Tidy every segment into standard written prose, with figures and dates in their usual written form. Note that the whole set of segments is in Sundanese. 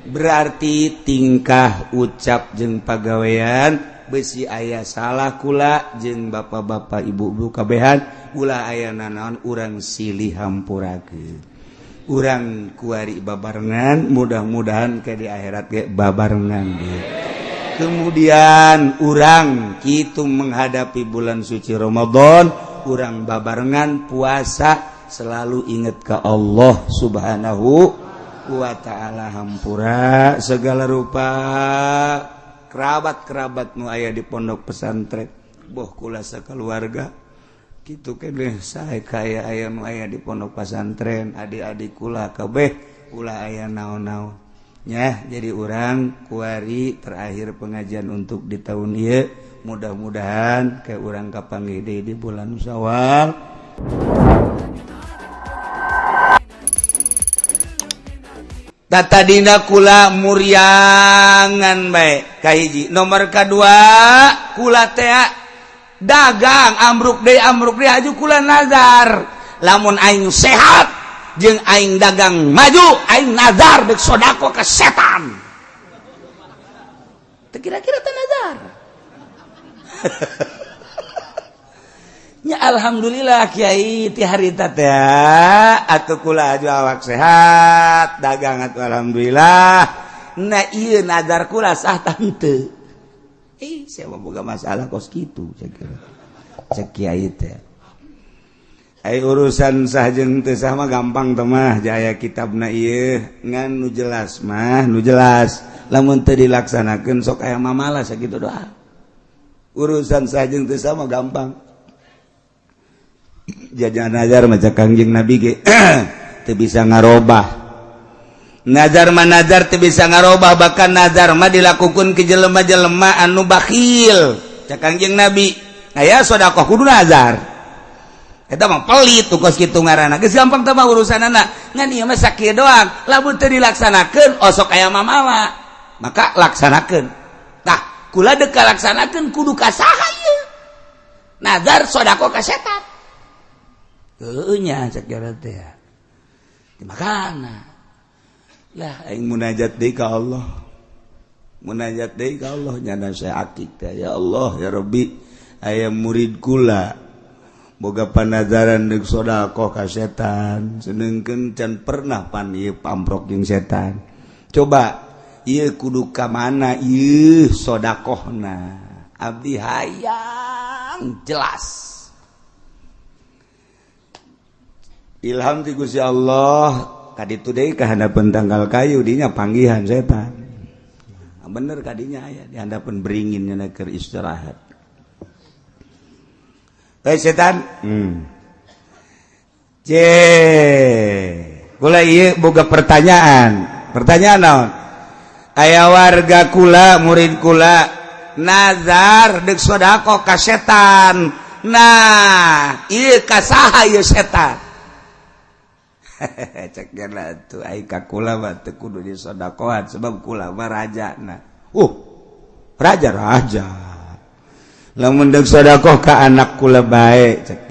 Berarti tingkah ucap jeung pagawean besi aya salah kula jeung bapak-bapak ibu-ibu kabehan ulah aya nanaon urang silih hampurakeun. Urang kuari babarengan, mudah-mudahan ke di akhirat ge babarengan deui. Kemudian urang kitu menghadapi bulan suci Ramadan, urang babarengan puasa selalu ingat ke Allah Subhanahu wa ta'ala. Hampura segala rupa kerabat-kerabat nu aya di pondok pesantren, boh kula sakeluarga kitu keneh sae kaya aya nu aya di pondok pesantren, adik-adik kula kabeh ulah aya naon-naon nya. Jadi urang kuari terakhir pengajian untuk di tahun ieu, mudah-mudahan ke urang kapanggih deui di bulan Syawal. Tata dina kula muriangan bae kahiji, nomor kedua kula tea dagang ambruk deui, ambruk deui, aju kula nazar lamun aing sehat jeung aing dagang maju, aing nazar dek sodako ke setan. Teu kira-kira teh nazar. Ya alhamdulillah kiai ti harita teh atuh kula aju awak sehat dagang atuh alhamdulillah. Nah ieu nazar kula sah tante. Saya mah boga masalah kos kitu saya kira. Cek kiai teh. Ai urusan sah jeung teu sah mah gampang teh mah jaya kitabna ieu ngan nu jelas mah nu jelas lamun teu dilaksanakeun sok aya mamala sakitu doa. Urusan sah jeung teu sah mah gampang. Jajan nazar maca Kangjeng Nabi ge teu bisa ngarobah. Nazar mah nazar teu bisa ngarobah, bahkan nazar mah dilakukeun ke jelema-jelema anu bakhil. Cak Kangjeng Nabi, aya sedekah kudu nazar. Eta mah pelit tuh kos kitu ngaranna. Geus gampang teh mah urusanana. Ngan ieu mah sakieu doang. Lamun teu dilaksanakeun osok aya mamala. Maka laksanakeun. Tah, kula deuk kalaksanakeun kudu ka saha ieu? Nazar sedekah ka setan. Nya cek teh dimakana lah aing munajat deui ka Allah, munajat deui ka Allah nyana saya akik teh ya Allah ya Rabbi aya murid kula boga panazaran deuk sedekah ka setan sedengkeun can pernah pan ieu pamprok jeung setan. Coba ieu kudu ka mana ieu sedekahna abdi hayang jelas. Ilham ti Gusti Allah kaditu deui ka handapeun tanggal kayu dinya panggihan setan. Bener kadinya aya di handapeun beringin nya keur istirahat. Hei setan. C. Kula ieu boga pertanyaan. Pertanyaan naon? Aya warga kula, murid kula nazar deuk sedekah ka setan. Nah, ieu ka saha ieu setan? Cek tuh ai ka kula mah teu kudu disodakohan sebab kula mah raja. Nah, raja raja lamun deuk sodakoh ka anak kula bae cek.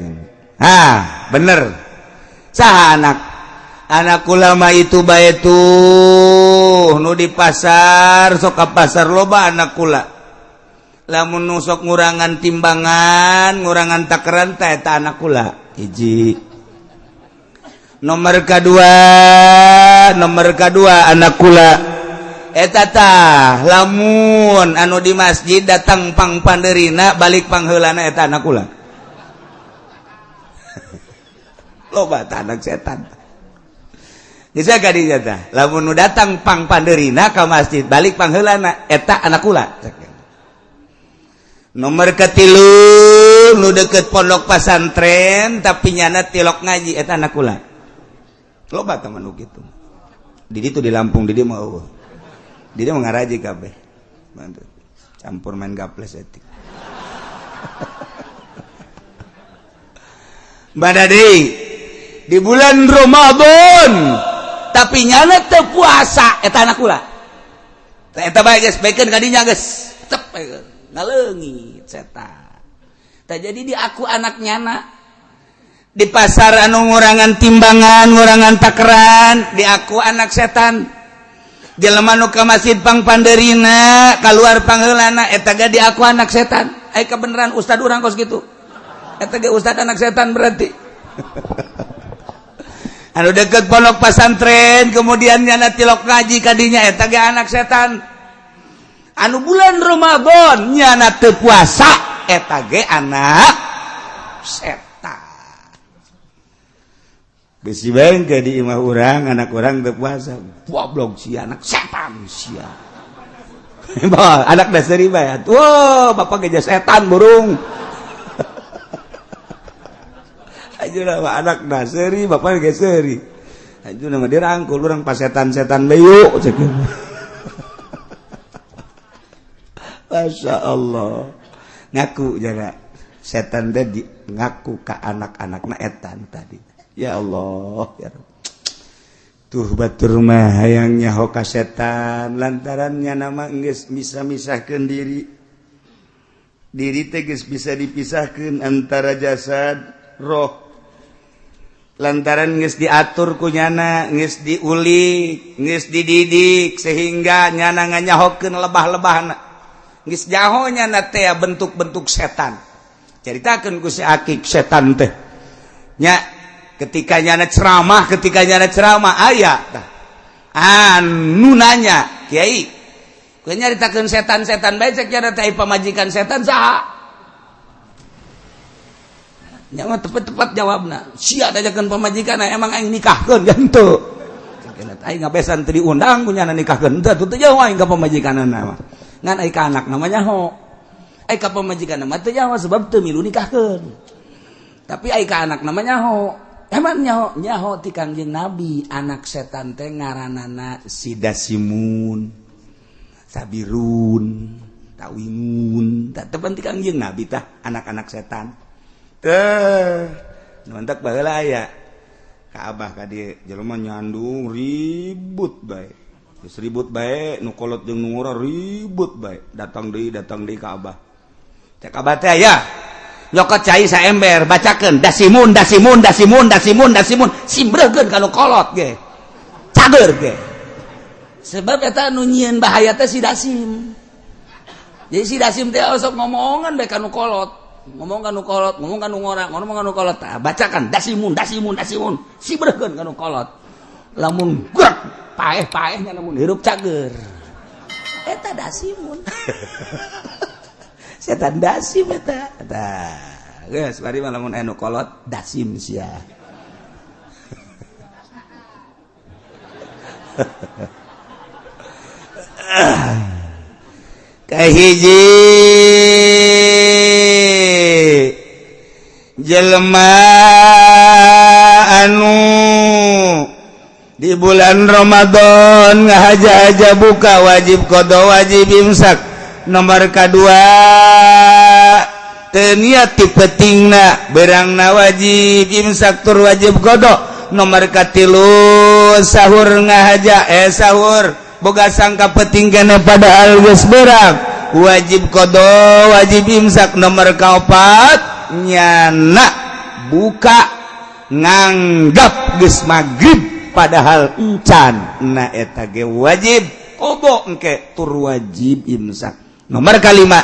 Ah bener, saha anak anak kula mah itu bae tuh nu di pasar, sok ka pasar loba anak kula. Lamun nu sok ngurangan timbangan, ngurangan takaran teh eta anak kula hiji. Nomor kedua, nomor kedua anak kula eta tah lamun anu di masjid datang pang panderina balik pangheulana eta anak kula. Loba tah anak setan. Geus kadinya tah lamun nu datang pang panderina ka masjid balik pangheulana eta anak kula. Nomor ketilu nu deket pondok pasantren tapi nyana tilok ngaji eta anak kula. Loba teman nu kitu. Di ditu di Lampung, di dieu mah eueuh. Di dieu mah ngaraji kabeh. Campur main gaples etik. Badadi di bulan Ramadan tapi nyana teu puasa eta anak kula. Eta bae geus baikeun ka dinya geus. Tep ngaleungit setan. Tah jadi di aku anak nyana di pasar anu ngurangan timbangan, ngurangan takaran, di aku anak setan. Jelema nu ka masjid pang panderina keluar pangheulana eta ge diaku anak setan. Ai kebenaran ustad urang kos kitu. Eta ge ustad anak setan berarti. Anu deket pondok pasantren kemudian nyana tilok ngaji kadinya eta ge anak setan. Anu bulan Ramadan nyana teu puasa eta ge anak setan. Bisi bae ke di imah urang anak urang teu puasa. Goblok sia anak setan sia. Bah, anak dasari bae. Wah, bapak ge setan burung. Aja anak dasari bapak ge seuri. Aja nama dirangkul urang pas setan-setan bae cek. Masya Allah. Ngaku jaga setan teh di ngaku ka anak-anakna etan tadi. Ya Allah, ya Rabb. Tuh batur mah hayang nyaho ka setan lantaran nya nama geus bisa misahkeun diri. Diri teh geus bisa dipisahkeun antara jasad roh. Lantaran geus diatur ku nyana, geus diulik, geus dididik sehingga nyana nganyahokeun lebah-lebahna. Geus jaho nyana teh bentuk-bentuk setan. Caritakeun ku si Akik setan teh. Nya ketika nyana ceramah, aya tah. Anu nanya, "Kiai, kowe nyaritakeun setan-setan bae cek nyana teh pamajikan setan saha?" Nya mah tepat-tepat jawabna. Sia dajakeun pamajikan emang aing nikahkeun henteu. Aing ngabesan teu diundang ku nyana nikahkeun henteu teu jauh aing ka pamajikanna mah. Ngan aing ka anak namanya ho. Aing ka pamajikan mah teu jauh sebab teu milu nikahkeun. Tapi aing ka anak namanya ho. Emang nyaho nyaho ti Kangjeng Nabi anak setan teh ngaranana Sidasimun, Sabirun, Tawingun. Tah tepan ti Kangjeng Nabi tah anak-anak setan. Teh, mantak baheula aya ka abah ka dieu jelema nyandung ribut bae. Geus ribut bae nu kolot jeung nu ngora ribut bae. Datang deui ka abah. Cek abah teh aya nyokot cai saember bacakeun dasimun dasimun dasimun dasimun dasimun simbreukeun ka nu kolot ge. Cager ge. Sebab eta nu nyieun bahaya teh si dasim. Jadi si dasim teh osok ngomongan bae ka nu kolot. Ngomong ka nu kolot, ngomong ka nu ngora, ngomong ka nu kolot. Tah bacakan dasimun dasimun dasimun simbreukeun ka nu kolot. Lamun gerak paeh-paehnya lamun hirup cager. Eta dasimun. Setan dasim eta. Tah, geus bari mah lamun anu kolot dasim sia. Kahiji jelema anu di bulan Ramadan ngahaja-haja buka wajib qada wajib imsak. Nomor kedua teu niat ti pentingna berangna wajib imsak tur wajib qada. Nomor katilu sahur ngahaja sahur boga sangka penting kene padahal geus berang wajib qada wajib imsak. Nomor kaopat nyana buka nganggap geus magrib padahal encan na eta ge wajib qada engke tur wajib imsak. Nomor kalima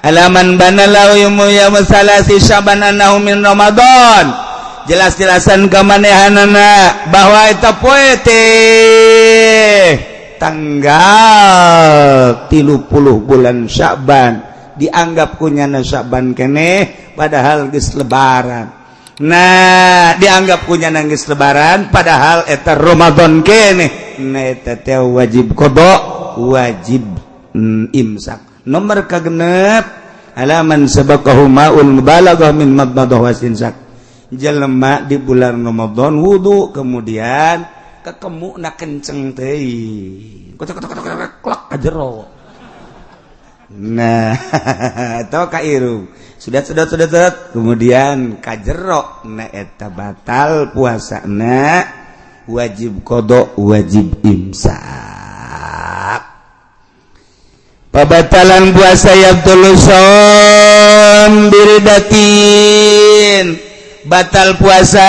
alaman banalau ya masalasi syaban annahu min Ramadan. Jelas-jelasan kamanehanana bahwa eta poe teh tanggal 30 bulan Sya'ban dianggap kunyana Sya'ban keneh padahal geus lebaran. Nah dianggap kunyana geus lebaran padahal eta Ramadan keneh. Nah eta teh wajib qada wajib imsak. Nomor kagenep alaman sabaqahu ma'ul mubalaghah min madmadah wasinsak. Jelema di bulan Ramadan wudu kemudian kekemukna kenceng teuing. Kocok kocok kocok klak ka jero. Nah, atau ka irung. Sudah kemudian ka jero na eta batal puasana wajib qada wajib imsak. Pabatalan puasa yabtulu shaum biridatin. Batal puasa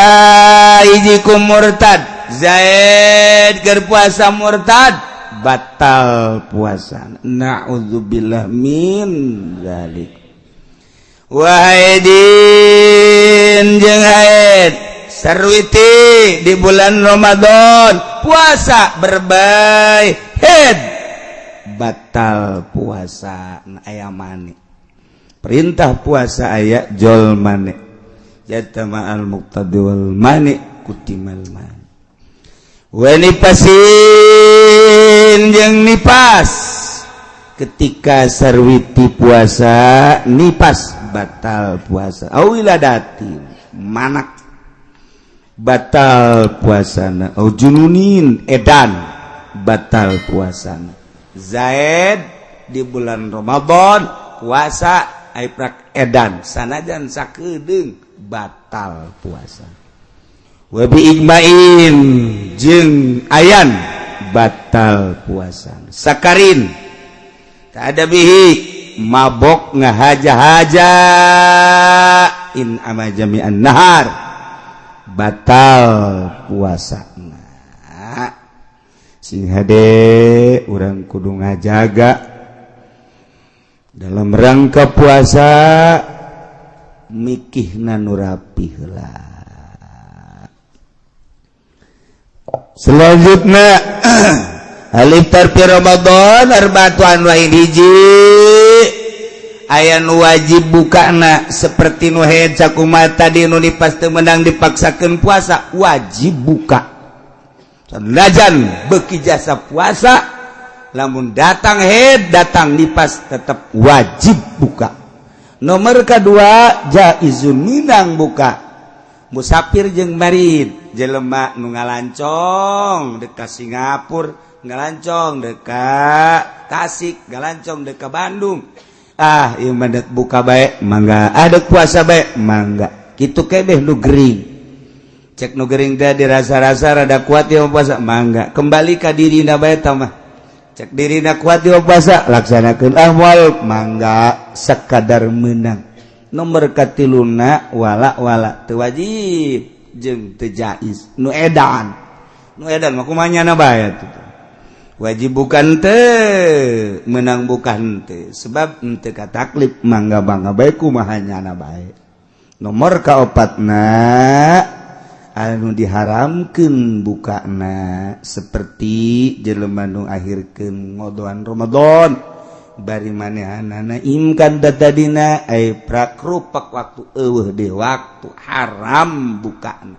hiji ku murtad. Zaid keur puasa murtad batal puasa. Na'udzubillah min dzalik. Wahaidin jeung haid sarwiti di bulan Ramadan puasa berbay head batal puasa. Aya mani, perintah puasa aya jol mani, jatama al muqtadi wal mani kutimal mani. Wa nifasin jeung nipas, ketika sarwiti puasa nipas batal puasa. Au wiladatin, manak batal puasana. Au jununin, edan batal puasana. Zaid di bulan Ramadan puasa ai prak edan sanajan sakedeung batal puasa. Wa bi ijma'in jeung ayan batal puasa. Sakarin tak ada bihi, mabok ngahaja-haja, in ama jami'an nahar batal puasa. Nah, sing hade urang kudu ngajaga dalam rangka puasa, mikihna nu rapih lah. Selanjutnya, al iftar fi Ramadan arba'atu anwa'in. Hiji, aya nu wajib bukana seperti nu haid sakumaha tadi, nu nipas teu meunang dipaksakeun puasa, wajib buka sanajan beuki jasa puasa. Lamun datang haid, datang nipas, tetap wajib buka. Nomor kedua, jaizun, minang buka, musafir jeung marid, jelema nu ngalancong dek ka Singapura, ngalancong dek ka Tasik, ngalancong dek ka Bandung. Ah, ieu mah dek buka bae mangga, ah, dek puasa bae mangga. Kitu kebeh nu gering, cek nu gering teh dirasa-rasa rada kuat ieu puasa, mangga, kembali ka dirina bae mah. Cek dirina kuat ieu puasa, laksanakeun. Ah, moal, mangga, sekadar menang. Nomor katiluna, wala wala teu wajib jeung teu jaiz, nu edan. Nu edan mah kumaha nyana bae tuh, wajib bukan teu, menang bukan teu, sebab henteu kataklif, mangga mangga bae kumaha nyana bae. Nomor kaopatna, anu diharamkeun bukana seperti jelema nu akhirkeun ngodoan Ramadan bari manehanana imkan datadina ai prakrupak waktu, eueuh di waktu, haram bukana.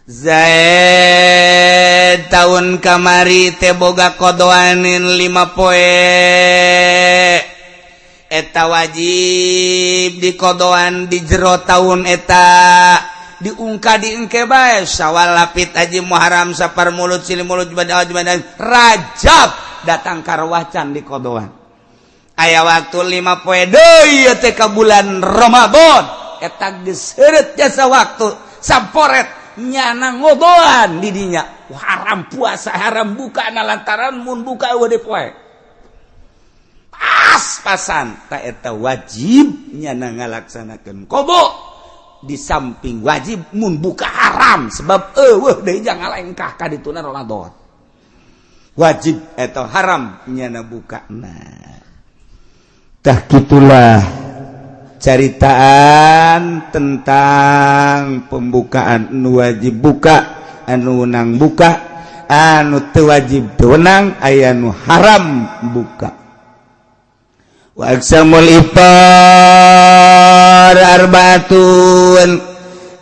Zaid tahun kamari teh boga kodoanin 5 poe, eta wajib di kodoan di jero tahun, eta diungka diengke bae. Syawal lapit haji, Muharram, Sapar, Mulut, Silih Mulut, Jumadil, Jumadil, Rajab datang karwacan di kodoan, aya waktu 5 poe deui teh ka bulan Ramadan, eta geus heureut jasa waktu samporet nyana ngodoan didinya, haram puasa, haram buka na, lantaran mun buka eueuh deui poe pas-pasan. Tak eta wajib nyana ngalaksanakeun qada, di samping wajib mun buka haram sebab eueuh deui jangan ngalengkah ka dituna Ramadan, wajib atau haram nyana buka. Nah, tah gitulah caritaan tentang pembukaan, anu wajib buka, anu wenang buka, anu teu wajib teu wenang, aya nu haram buka. Wa aqsamul iftar arbaatun,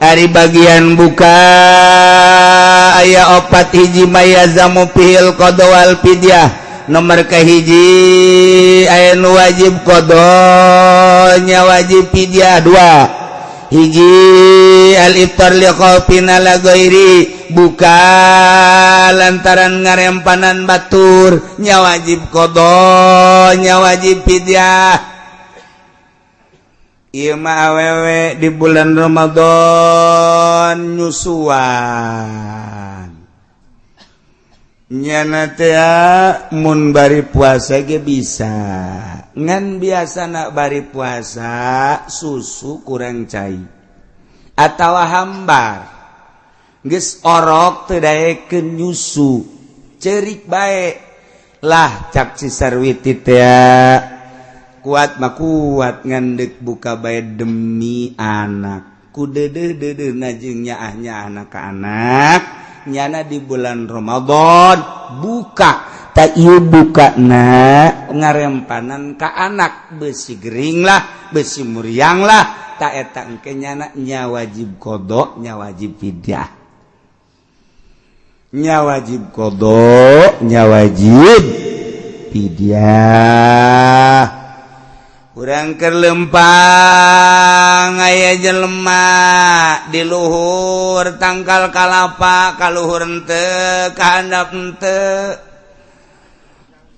ari bagian buka aya opat. Hiji, ma yalzamu fihil qada wal fidyah. Nomor kahiji, aya nu wajib qadanya, wajib fidyah. Dua hiji, al iftar li khaufin ala ghairi, buka lantaran ngarempanan batur, nya wajib qada, nya wajib fidyah. Ieu mah awewe di bulan Ramadan nyusuan, nyana teh mun bari puasa ge bisa, ngan biasa nak bari puasa susu kurang cai atau hambar, geus orok teu daekeun nyusu, cerik bae. Lah, cak si Sarwiti teh, kuat mah kuat, ngan deuk buka bae demi anak. Ku deudeuh deudeuhna jeung nyaah nyaahna ka anak nyana di bulan Ramadan buka. Tak ieu buka na ngarempanan ka anak, besi gering lah, besi muriang lah. Tak eta engke nyana nya wajib qodho, nya wajib fidyah, nya wajib qodho, nya wajib fidyah. Urang keur lempang, aya jelema di luhur tangkal kalapa, ka luhur henteu, ka handap henteu.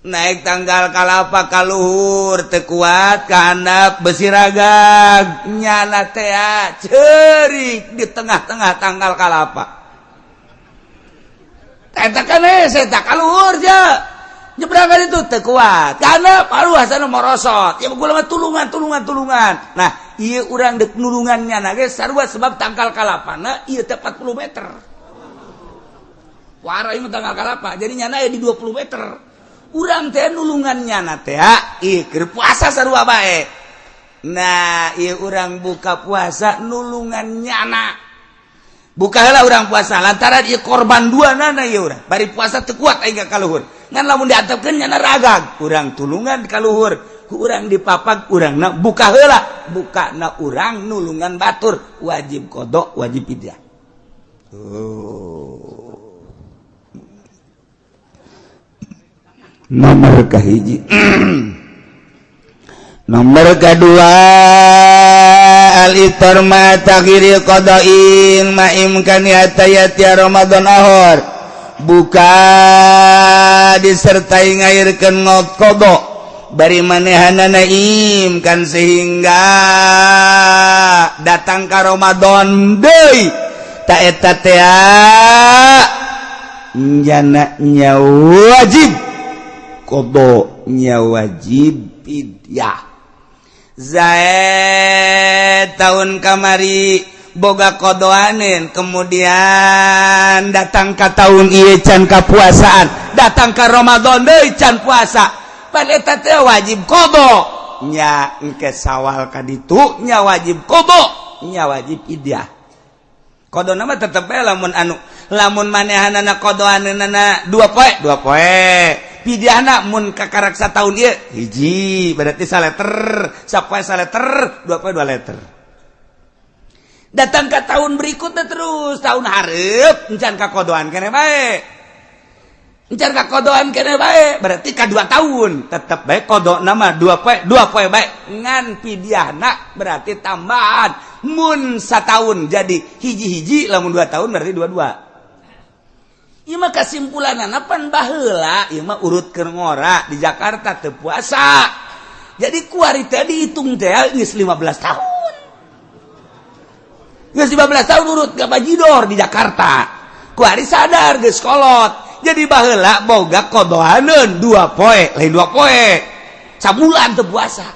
Naik tangkal kalapa ka luhur teu kuat, ka handap besi ragag. Nyana teh ceurik di tengah-tengah tangkal kalapa. Eta kan saya tak ka luhur je, nyeberangan itu teu kuat karena paru hasana morosot. Ya gua mah tulungan, tulungan, tulungan. Nah, ieu urang deuk nulungan nyana ge sarua, sebab tangkal kalapana ieu teh 40 meter. Wara ieu tangkal kalapa, jadi nyana aya di 20 meter. Urang teh nulungan nyana teh ieu keur puasa sarua bae. Nah, ieu urang buka puasa nulungan nyana, buka heula urang puasa lantaran ieu korban dua nana. Ieu urang bari puasa teu kuat aing ka luhur, ngan lamun diantepkeun nyana ragag. Urang tulungan ka luhur, ku urang dipapag, urangna buka heula. Buka na urang nulungan batur, wajib qodho, wajib fidyah. Oh. Nomor kahiji. Nomor kedua, al ifthar ma takhiri qada'in ma imkani hatta ya'tiya Ramadan akhar. Buka disertai ngairkeun ngot qada bari manehanana imkan sehingga datang ka Ramadan deui. Ta eta teh nyana nya wajib qada, nya wajib fidyah. Zaid tahun kamari boga qodoanin, kemudian datang ke tahun ieu can kapuasaan, datang ke Ramadan deui can puasa, pan eta teh wajib qodho nya. Engke Sawal ka ditu nya wajib qodho, nya wajib fidyah. Qodho nama tetep bae. Lamun anu lamun manehanana qodoanana 2 poe, 2 poe. Fidyahna mun kakarak satahun ieu hiji, berarti saleter sapoe, saleter, 2 poe 2 liter. Datang ke tahun berikutnya, terus tahun hareup encan kakodoan kene bae, encan kakodoan kene bae, berarti ka 2 tahun tetep bae qodho nama 2 poe, 2 poe bae. Ngan fidyahna berarti tambahan. Mun satahun jadi hiji-hiji, lamun 2 tahun berarti dua-dua. Ieu mah kesimpulanana pan baheula ieu mah urut keur ngora di Jakarta teu puasa. Jadi kuari teh dihitung teh geus 15 tahun. Geus 15 tahun urut ka bajidor di Jakarta. Kuari sadar geus kolot. Jadi baheula boga qodoaneun 2 poe, lain 2 poe. Sabulan teu puasa.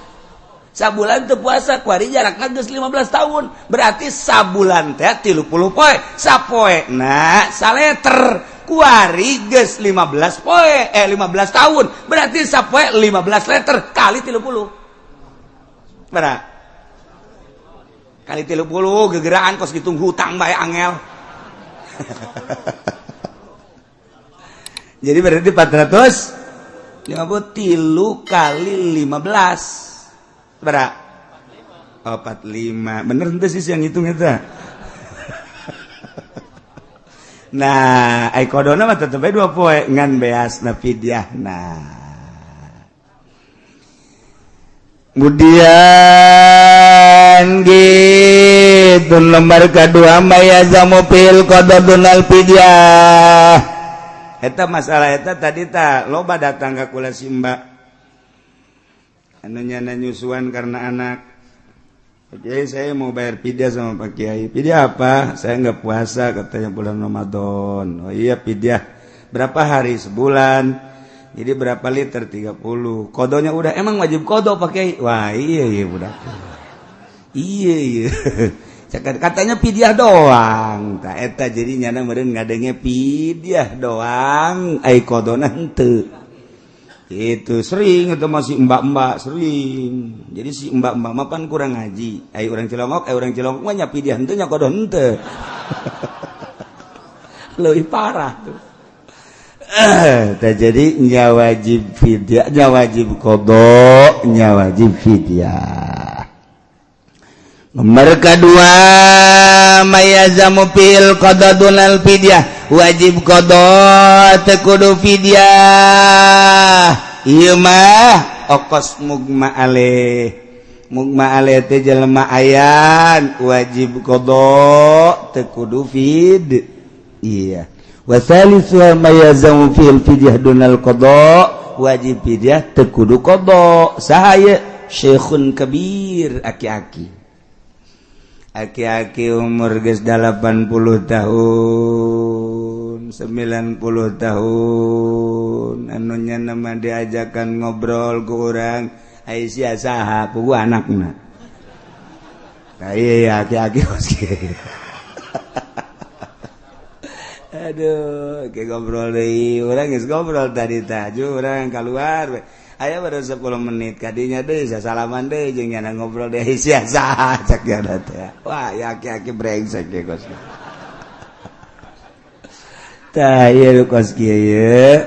Sabulan teu puasa, kuari jarakna geus 15 tahun. Berarti sabulan teh 30 poe. Sapoe nah saleter. Kuari geus 15 poe, eh, 15 tahun, berarti sapoe 15 liter kali 30. Berapa kali 30? Gegeraan kos gitu, hutang bae angel. Jadi berarti 400 50 tilu kali 15 berapa? Oh, 45. Bener ente sih yang hitung eta. Nah, ai qodhona mah tetep bae 2 poe, ngan beasna fidyah. Nah, kemudian gitu lembar kedua, ma yalzamu fil qodho dunal fidyah. Eta masalah eta tadi ta loba datang ka kula simba anu nyana nyusuan karena anak. "Oke, saya mau bayar fidyah sama Pak Kiai." "Fidyah apa?" "Saya nggak puasa," katanya, "bulan Ramadan." "Oh iya, fidyah berapa hari?" "Sebulan." "Jadi berapa liter?" "30." "Qodhonya udah?" "Emang wajib qodho, Pak Kiai?" "Wah, iya udah, iya." Katanya fidyah doang. Tak eta jadi nyana meureun ngadenge fidyah doang, ai qodhona henteu. Itu sering itu masih mbak-mbak sering. Jadi si mbak-mbak mah pan kurang ngaji. Ai urang Cilongok, ai urang Cilongok mah nyapi dia henteu nyakodo henteu. Leuwih parah tuh. Jadi nya wajib fidyah, nya wajib qada, nya wajib fidyah. Nomor kedua, ma yalzamu fihil qada dunal fidyah, wajib qada teu kudu fidyah. Ieu mah okos mugma alaih. Mugma alaih teh jelema ayan wajib qada teu kudu fid. Iya. Wa salisuha ma yalzamu fil fidyah dunal qada, wajib fidyah teu kudu qada. Saha ieu? Syekhun kabir, aki-aki. Aki-aki umur geus 80 tahun, 90 tahun, anu nya nama diajakan ngobrol ku urang, ai sia saha? Puguh anakna. Nah, iya aki-aki kos kieu. Aduh, kayak ngobrol deui, urang geus ngobrol tadi tah, urang keluar we. Aya baru 10 menit kadinya deui salaman deui jeung nyana ngobrol deui, sia saha cak nyana teh. Wah, ya aki-aki brengsek ge kos. Tah ieu kos kieu ye.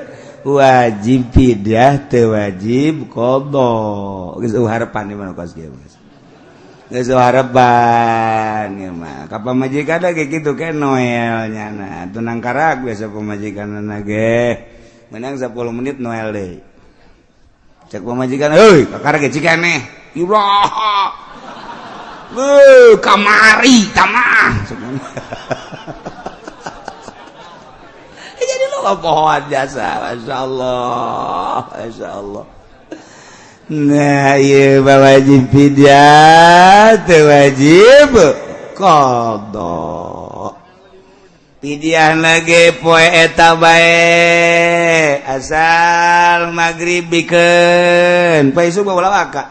Wajib fidyah teu wajib qada. Geus harapan di mana kos kieu geus. Geus harapan ieu mah. Ka pamajikan ge kitu ke Noel nyana. Tunang karak biasa pamajikanna ge. Menang 10 menit Noel deui. Cek pamajikan, "Heuy, kakara ge cikeneh." Iraha. Heuh, kamari tamah. Jadi lo pohon jasa, Masya Allah, Masya Allah. Nah, iya wajib fidyah, teu wajib qada. Fidyah lagi poe eta bae, asal maghrib bikeun. Poe isuk bawa waka.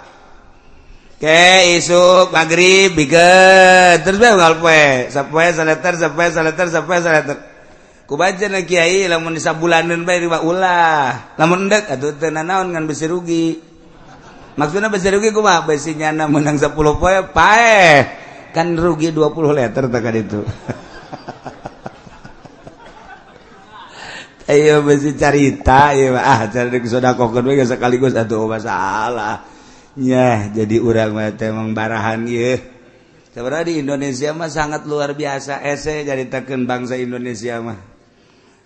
Ke isuk maghrib bikeun, terus bae unggal poe, sapoe saleter, sapoe saleter, sapoe saleter. Ku baca na kiai lamun sabulaneun bae riba ulah. Lamun endek atuh teu nanaon ngan besi rugi. Maksudna besi rugi kumaha? Besi nyana menang 10 poe paeh. Kan rugi 20 liter tak itu. Ayo besi carita ieu ah cari sodakohkeun we sekaligus atuh masalah. Nyah jadi urang mah teh emang barahan ieu. Sebenarnya di Indonesia mah sangat luar biasa ese caritakeun bangsa Indonesia mah.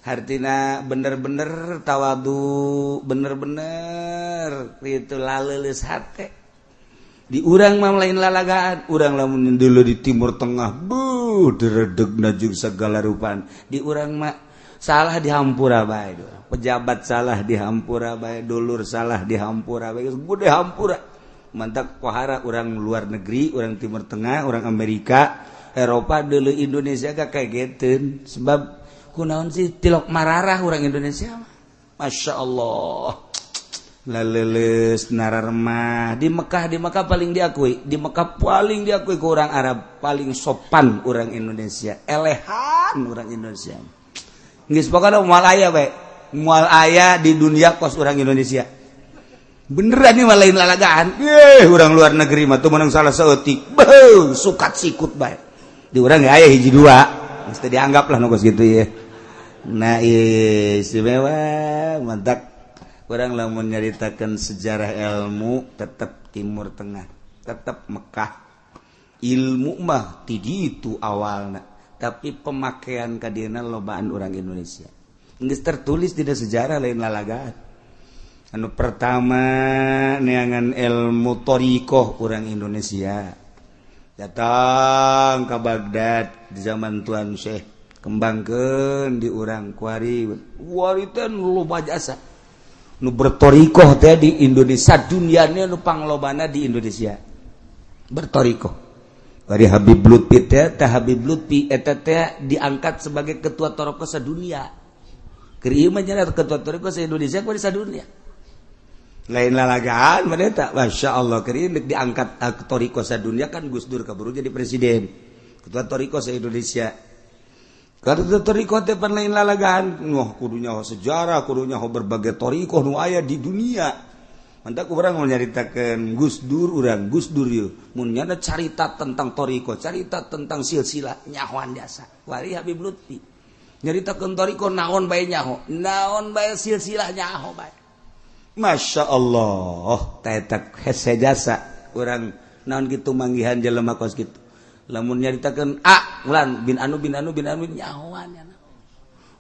Hartina bener-bener tawadu, bener-bener itu laleuleus hate. Di urang mah lain lalagaan, urang lamun dulu di Timur Tengah, buh deredegna jeung segala rupaan. Di urang mah salah dihampura bae, pejabat salah dihampura bae, dulur salah dihampura bae, gede hampura. Mantak pohara urang luar negeri, urang Timur Tengah, urang Amerika, Eropa dulu Indonesia gak kageteun sebab kunaon sih tilok mararah urang Indonesia mah. Masya Allah. Laleles nararemah di Mekah paling diakui, di Mekah paling diakui ke orang Arab, paling sopan orang Indonesia, elehan orang Indonesia. Geus pokona moal aya bae, moal aya di dunia kos orang Indonesia. Beneran nih mah lain lalagaan. Eh, orang luar negeri mah tuh menang salah saeutik. Beuh, sukat sikut bae. Di urang ge aya hiji dua, mesti dianggap lah nu kos gitu ya. Nah, istimewa mantap. Orang lamun nyaritakan sejarah ilmu tetap Timur Tengah, tetap Mekah. Ilmu mah ti itu awalna, tapi pemakaian kadieuna lobaan orang Indonesia. Geus tertulis di sejarah lain lalagaan. Anu pertama neangan ilmu thoriqoh orang Indonesia. Datang ke Baghdad di zaman Tuan Syekh, kembangkeun di urang kuari. Kuari teh loba jasa. Nu bertorikoh teh di Indonesia dunianya nu panglobana di Indonesia bertorikoh. Dari Habib Lutfi teh, teh Habib Lutfi eta teh diangkat sebagai ketua torikoh sadunia. Keur ieu mah nya ketua torikoh sa Indonesia kuari sadunia. Lain lalagaan mah eta, Masya Allah, keur ieu diangkat torikoh sadunia kan Gus Dur kaburu jadi presiden. Ketua torikoh sa Indonesia. Karena thoriqoh teh pan lain lalagaan. Wah, kudu nyaho sejarah, kudu nyaho berbagai thoriqoh nu aya di dunia. Mantak urang mau nyaritakeun Gus Dur, urang Gus Dur yeuh. Mun nyana carita tentang thoriqoh, carita tentang silsilah, nyahoan jasa. Wali Habib Lutfi. Nyaritakeun thoriqoh naon bae nyaho, naon bae silsilah nyaho bae. Masya Allah, teh hese jasa urang naon gitu manggihan jelema kos kitu. Lamun nyaritakeun A ulan bin anu bin anu bin anu, nyahoan ya.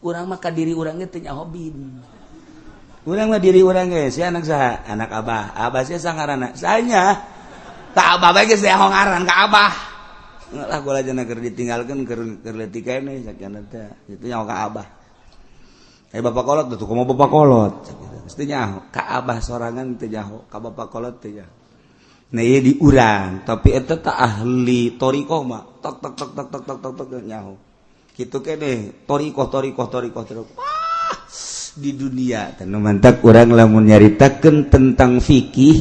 Urang mah ka diri urang ge teu nyaho bin. Urang mah diri urang ge si anak saha? Anak abah. Abah sia sangaranna. Sanya. Tak abah bae geus nyaho ngaran ka abah. Lah, kula jana keur ditinggalkeun keur keur leutik keneh sakian teh. Itu nyaho ka abah. Eh, bapak kolot tuh, kumaha bapak kolot? Mesti nyaho ka abah sorangan teu nyaho, ka bapak kolot teu nyaho. Nah, iya di urang, tapi eta tak ahli thoriqoh mah tok tok tok tok tok tok tok tok nyaho. Kitu keneh thoriqoh, thoriqoh, thoriqoh, thoriqoh. Wah, di dunia teh mantak urang lamun nyaritakeun tentang fikih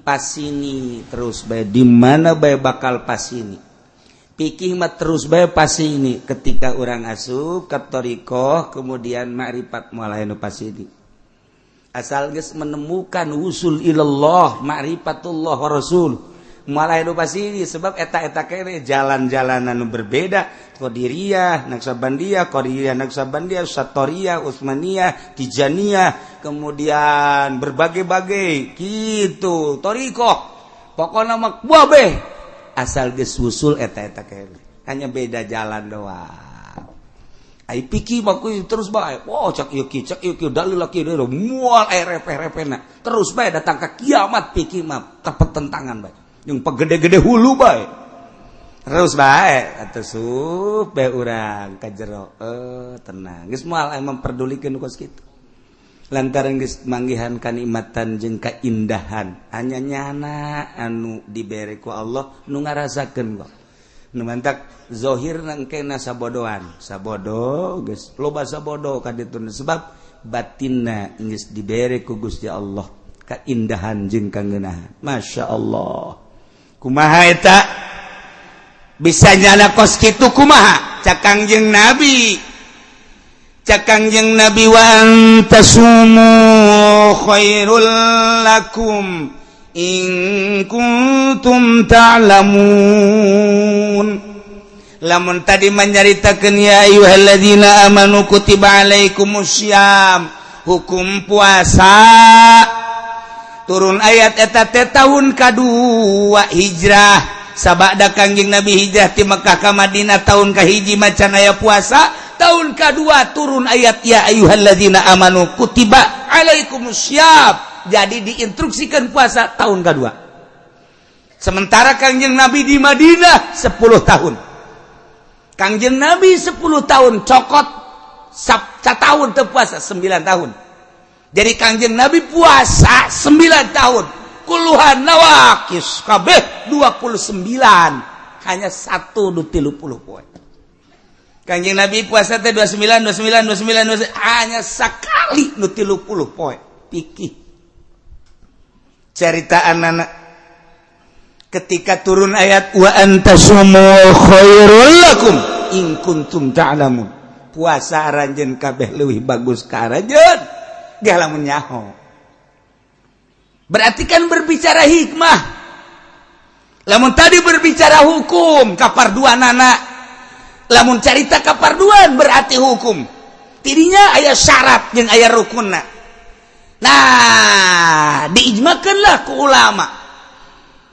pasini terus bae, di mana bae bakal pasini. Fikih mah terus bae pasini. Ketika urang asup ka thoriqoh, kemudian makrifat, moal nu pasini, asal geus menemukan usul ilallah, ma'rifatullah wa rasul, malah nu pasini, sebab eta-eta kene jalan-jalanan nu berbeda. Qadiriyah, Naqsyabandiyah, Qadiriyah, Naqsyabandiyah, Satoriyah, Utsmaniyah, Tijaniyah, kemudian berbagai-bagai gitu thoriqoh. Pokoknya mah kabeh asal geus usul eta-eta kene, hanya beda jalan doang. Ai pikir mah terus bae. Oh, cak ieu ki, cak ieu ki, dalil laki deui moal aya repeh-repehna. Terus bae datang ke kiamat pikir mah tentangan bae. Yang pegede-gede hulu bae. Terus bae atuh sup bae urang ka jero. Eh, tenang. Geus moal aya memperdulikeun kos kitu. Lantaran geus manggihan kanikmatan jeung kaindahan. Hanya nyana anu dibere ku Allah nu ngarasakeun kok. Nu mantak zohir nangkena sabodoan. Sabodo geus loba sabodo ka ditu, sebab batinna geus dibere ku Gusti Allah kaindahan jeung kangeunahan. Masya Allah. Kumaha eta? Bisa nyana kos kitu kumaha? Cak Kangjeng Nabi. Cak Kangjeng Nabi, "Wa antasumu khairul lakum in kuntum ta'lamun." Lamun tadi menyaritakeun ya ayyuhalladzina amanu kutiba alaikumussyam, hukum puasa turun ayat eta teh tahun kadua hijrah. Sabada Kangjeng Nabi hijrah ti Mekah ka Madinah, tahun kahiji macan aya puasa. Tahun kedua turun ayat ya ayyuhalladzina amanu kutiba alaikumussyam, jadi diinstruksikan puasa tahun kedua. Sementara Kangjeng Nabi di Madinah 10 tahun. Kangjeng Nabi 10 tahun, cokot tahun teu puasa 9 tahun. Jadi Kangjeng Nabi puasa 9 tahun, kulluha nawaqis kabeh 29, hanya satu nu 30 poe. Kangjeng Nabi puasa teh 29, 29, 29, 29, hanya sekali nu 30 poe. Pikir cerita anak ketika turun ayat wa antasumu khairul lakum in kuntum ta'lamun, puasa aranjeun kabeh leuwih bagus ka aranjeun ge lamun nyaho. Berarti kan berbicara hikmah. Lamun tadi berbicara hukum kaparduanana, lamun carita kaparduan berarti hukum tidinya aya syarat jeung aya rukunna. Nah, diijmakanlah ku ulama,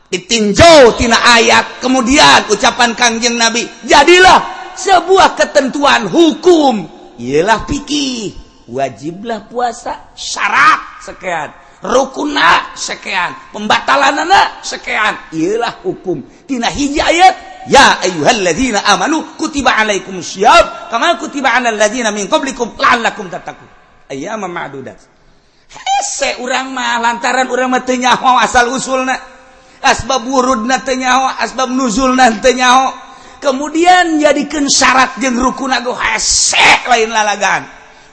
ditinjau tina ayat, kemudian ucapan Kangjeng Nabi, jadilah sebuah ketentuan hukum, ialah fikih. Wajiblah puasa, syarat sekian, rukunna sekian, pembatalanana sekian. Ialah hukum tina hiji ayat ya ayyuhalladzina amanu kutiba alaikumussyiyam kama kutiba alal ladzina min qablikum la'allakum tattaqun ayyaman ma'dudat. Hese urang mah, lantaran urang mah teu nyaho asal usulna, asbab wurudna teu nyaho, asbab nuzulna teu nyaho, kemudian jadikeun syarat jeung rukun ge hese, lain lalagan.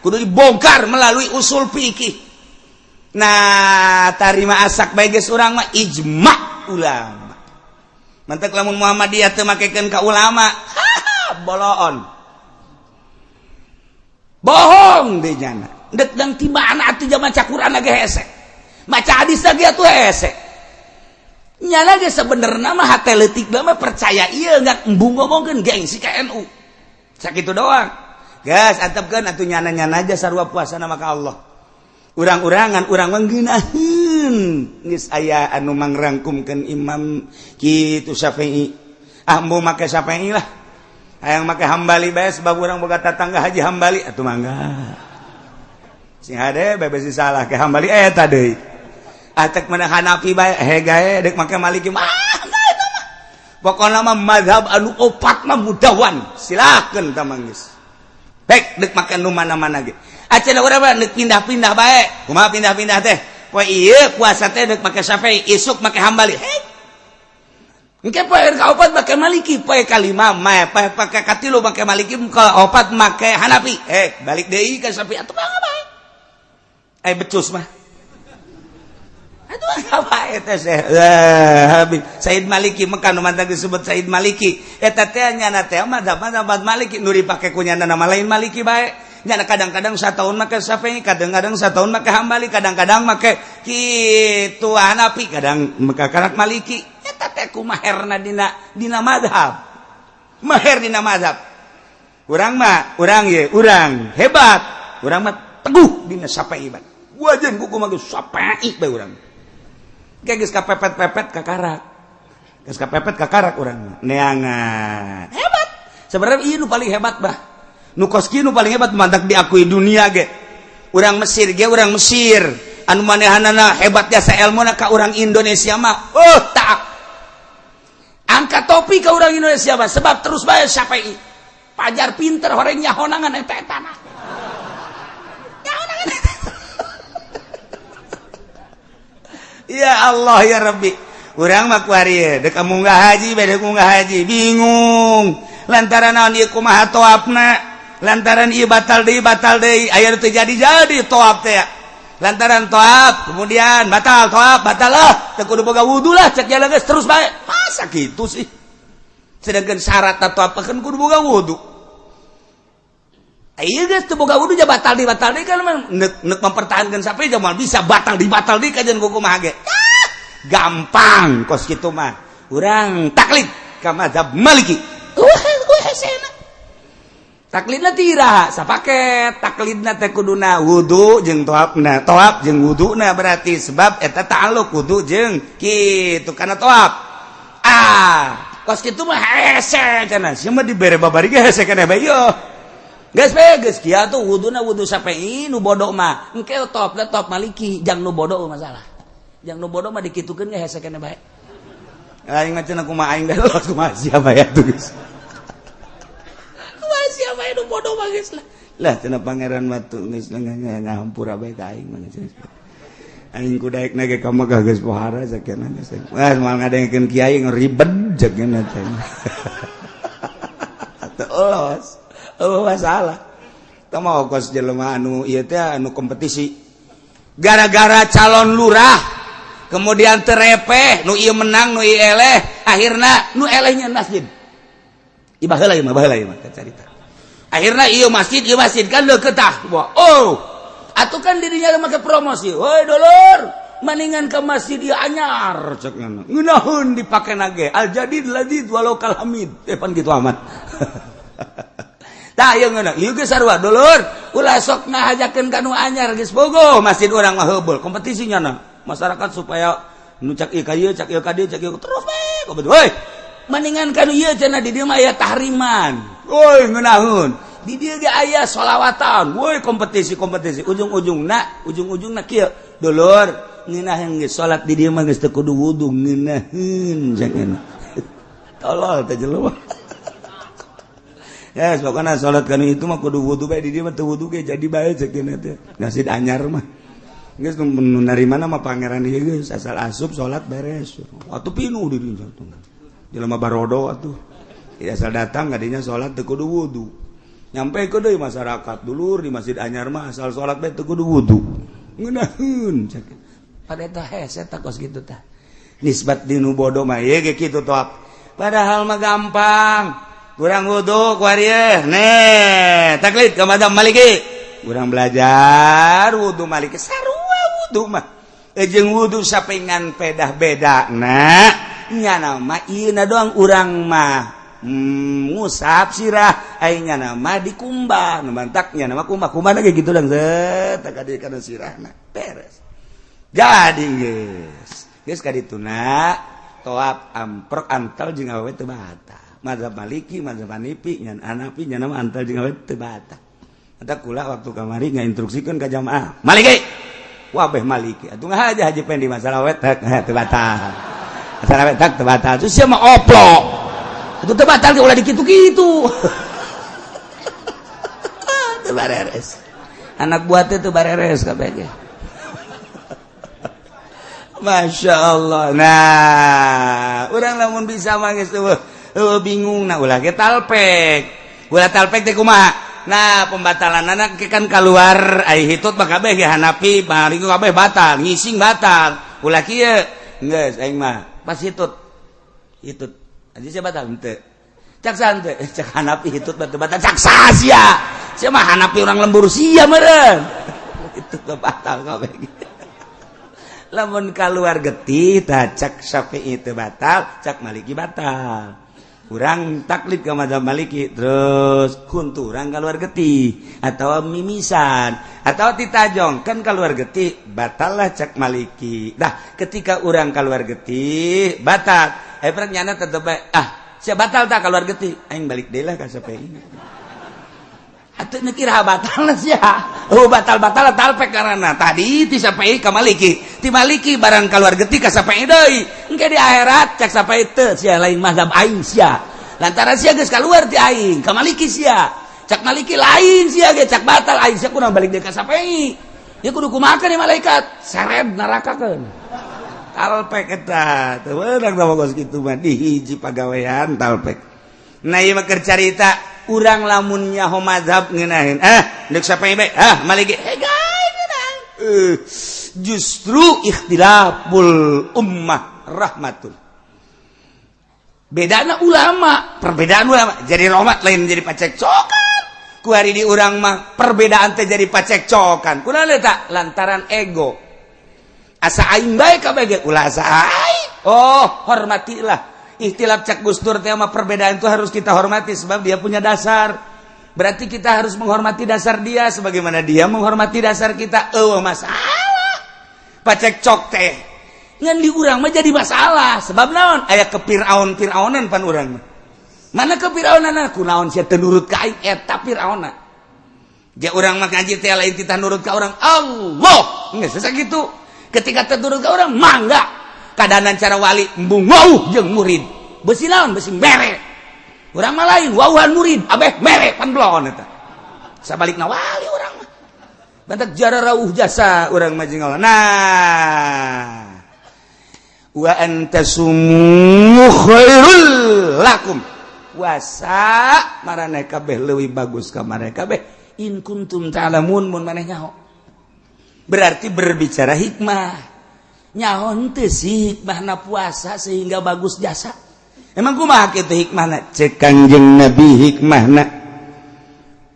Kudu dibongkar melalui usul fikih. Nah, tarima asak bae geus urang mah ijma ulama. Mantak lamun Muhammadiyah teu makekeun ka ulama, boloon. Bohong deh nyana. Dek dang ti mana atuh zaman maca Quran ge hese. Maca hadis lagi atuh hese. Nyana ge sebenarnya mah hate leutik mah percaya ieu nggak embung ngomongkeun gengsi ka NU. Sakitu doang. Gas antepkeun atuh nyana-nyana aja sarua puasana maka Allah. Urang-urangan urang mah ngeunaheun geus aya anu mangrangkumkeun Imam kitu Syafi'i. Ah embung make Syafi'i lah. Hayang make Hambali bae sebab urang boga tatangga Haji Hambali atuh mangga. Sing hade bae besi salah ke Hambali eta deui. Atek mana Hanafi bae hegae dek make Maliki mah eta mah. Pokona mah mazhab anu opat mah mudawan. Silakeun tah geus. Baik dek make nu mana-mana ge. Acan urang mah dek pindah-pindah bae. Kumaha pindah-pindah teh? Poe ieu puasa teh dek make Syafi'i, isuk make Hambali. Hei. Engke poe kaopat make Maliki, poe kalima mah poe pake katilu make Maliki, kaopat make Hanafi. Eh, balik deui ka Syafi'i atuh mangga bae. Eh becus mah. Aduh apa eta Habib Said Maliki Mekah nu mantap disebut Said Maliki eta teh nyana teh mazhab mazhab Maliki nu dipake ku nyana nama lain Maliki bae nyana kadang-kadang satahun make Syafi'i, kadang-kadang satahun make Hambali, kadang-kadang make kitu Hanafi, kadang make karak Maliki. Eta teh kumaherna dina dina mazhab, maher dina mazhab. Urang mah urang ye urang hebat, urang mah teguh dina Syafi'i bae. Wajan kuku mah Syafi'i bae urang. Geus kapepet-pepet kakarak. Geus kapepet kakarak urang neangan. Hebat. Sebenarnya ieu nu paling hebat bah. Nu kos kieu nu paling hebat mantak diakui dunia ge. Urang Mesir ge, urang Mesir anu manehanana hebat jasa ilmuna ka urang Indonesia mah. Oh, tak. Angkat topi ke urang Indonesia mah sebab terus bae Syafi'i. Pajar pinter horeng nyahonangan eta etana. Nyahonangan eta. Ya Allah ya Rabbi. Urang mah kuari dek munggah haji bae, dek munggah haji bingung lantaran naon ieu, kumaha toapna, lantaran ieu batal deui, batal deui, aya nu teu jadi-jadi toap teh, lantaran toap kemudian batal, toap batal lah, teu kudu boga wudu lah cek jalan geus terus bae. Masa kitu sih? Sedangkan syarat toap kan kudu boga wudu. Iya geus teu boga wudu ja batal deui, batal deui kan nek nek mempertahankan sampai ja moal bisa, batal deui, batal deui kajian kumaha ge. Ah, gampang kos kitu mah. Urang taklid ka mazhab Maliki. Wah, wah hesena. Taklidna tira sapaket, taklidna teh kuduna wudu jeung toapna, toap jeung wuduna berarti sebab eta ta'alluq wudu jeung kitu kana toap. Ah, kos kitu mah hese cenah. Sia mah dibere babari ge hese keneh bae ieu. Geus bae geus kieu tuh wuduna wudu Syafi'i nu bodoh mah. Engke toapna toap Maliki jang nu bodoh masalah. Jang nu bodoh mah dikitukeun ge hese keneh bae. Aing mah cenah kumaha aing los kumaha sia bae atuh geus. Kumaha sia bae nu bodoh mah geus lah. Lah cenah pangeran mah tuh geus ngahampura bae ka aing mah geus. Aing kudaek na ge ka Mekah geus pohara sakeuna geus. Wah, moal ngadengkeun kiai ngeribet jakeuna teh. Atuh los. Oh masalah. Teu mau kos jelema anu ieu teh anu kompetisi. Gara-gara calon lurah kemudian terepeh, nu ieu menang, nu ieu eleh, akhirna nu elehnya masjid. Ieu baheula ieu mah, baheula ieu mah carita. Akhirna ieu masjid kan deukeut tah. Wah, oh. Atuh kan dirinya make promosi. Woi dulur, maningan ke masjid ieu anyar cek ngana. Ngeunaheun dipake nage. Al jadid ladid walau kal hamid. Eh pan kitu amat. Tah ieu ngeunah, ieu geus sarua dulur, ulah sok ngahajakeun ka nu anyar geus bogo masjid urang mah heubeul kompetisi nyana. Masyarakat supaya nu cak ieu ka ieu, cak ieu ka dieu, cak ieu terus we kompetisi. Woi, maningan ka nu ieu cenah di dieu mah aya tahriman. Woi ngeunaheun. Di dieu ge aya sholawatan. Woi kompetisi-kompetisi ujung-ujungna, ujung-ujungna kieu. Dulur, ngeunaheun geus salat di dieu mah geus teu kudu wudu ngeunaheun cenah. Tolol teh jelema. Ya, pokoknya salat kanu itu mah kudu wudu bae, di dieu mah teu wudu ge jadi bae cek teh. Masjid anyar mah. Geus nu narima mah pangeran ieu geus asal asup salat beres. Atuh pinuh di dinya tuh. Jelema barodo atuh. Ya asal datang kadinya salat teu kudu wudu. Nyampe ke deui masyarakat dulur di masjid anyar mah asal salat bae teu kudu wudu. Ngeunaheun cek. Pada eta hese tah kos kitu tah. Nisbat di nu bodoh mah ieu ge kitu toap. Padahal mah gampang. Kurang wudu kuari nih taklid ke mazhab Maliki. Urang belajar wudhu Maliki, sarua wudhu mah jeung wudhu sapingan pedah beda. Nah, nyana mah ieu doang, urang mah ngusap sirah, ai nyana mah dikumbah. Nu mantak nyana mah kumbah, kumbah lagi gitu dang set ka kana sirahna, beres. Jadi geus geus ka dituna toap amprok antal jeung awewe teu batal. Mazhab Maliki, mazhab Hanafi, nyan Hanafi nyana mah antal jeung awewe teu batal. Eta kula waktu kamari ngainstruksikeun ka jamaah Maliki, wabeh Maliki atuh ngahaja Haji Pendi masalah awewe teu batal, masalah awewe teu batal. Terus sia mah oplok itu teu batal ge, ulah dikitu-kitu, teu bareres. Anak buah teh teu bareres kabeh ge. Masya Allah. Nah, urang lamun bisa mah geus bingung. Nah, ulah ge talpek, ulah talpek teh kumaha. Nah, pembatalan anak kan keluar ai hitut mah kabeh ge Hanafi, Maliki kabeh batal, ngising batal. Ulah kieu geus, aing mah pas hitut hitut aja sia batal henteu, cak sante, cak Hanafi hitut batal batal, cak sia sia mah Hanafi urang lembur sia meureun, itu batal kabeh. Lamun keluar getih tah, cak Syafi'i itu batal, cak Maliki batal. Urang taklid ke mazhab Maliki. Terus kunturang keluar getih atau mimisan atau titajong kan keluar getih, batal lah cak Maliki. Dah, ketika urang keluar getih batal, eh nyana tetep ah siap batal tak keluar getih, aing balik deui lah ka Syafi'i. Atuh kira batal sia. Oh, batal-batal talpek karena tadi ti Syafi'i ka Maliki, ti Maliki barang keluar getih ka Syafi'i deui. Engke di akhirat cak Syafi'i teu, sia lain mazhab aing sia. Lantaran sia geus keluar ti aing ka Maliki sia. Cak Maliki lain sia ge, cak batal aing sia, kudu balik deui ka Syafi'i. Ya kudu kumaha nih malaikat? Seret nerakakeun. Talpek eta teu meunang mah kos kitu mah, di hiji pagawean talpek. Nah, ieu mah keur carita urang lamun nyaho mazhab ngeunaheun, ah deuk Syafi'i bae, ah Maliki eh, justru ikhtilaful ummah rahmatun. Bedana ulama, perbedaan ulama jadi rahmat, lain jadi pacekcokan. Ku hari di urang mah perbedaan teh jadi pacekcokan. Kunaon tak? Lantaran ego, asa aing bae kabeh ge, ulah asa aing. Oh, hormatilah ikhtilaf. Cak Gus Dur tema perbedaan itu harus kita hormati sebab dia punya dasar. Berarti kita harus menghormati dasar dia sebagaimana dia menghormati dasar kita. Oh, masalah pacekcok teh ngan di urang mah jadi masalah sebab naon? Aya ke Fir'aun Fir'aunan pan urang mah. Mana ke Fir'aunan? Kunaon sia teu nurut ka aing? Eta Fir'auna. Dia urang mah ngaji teh lain titah nurut ka orang, Allah geus sakitu. Ketika teu nurut ka orang, mangga kadanan cara wali embung wauh jeung murid, besi naon, besi mere. Urang mah lain, wauhan murid abeh mere, pan belon eta. Sabalikna wali urang mah bentak jara rauh jasa urang mah jeung Allah. Nah, wa antasumu khairul lakum, puasa maraneh kabeh leuwih bagus ka maraneh kabeh, in kuntum ta'lamun, mun maneh nyaho. Berarti berbicara hikmah, nyaho henteu sih hikmahna puasa sehingga bagus jasa? Emang kumaha kitu hikmahna? Cek Kangjeng Nabi, hikmahna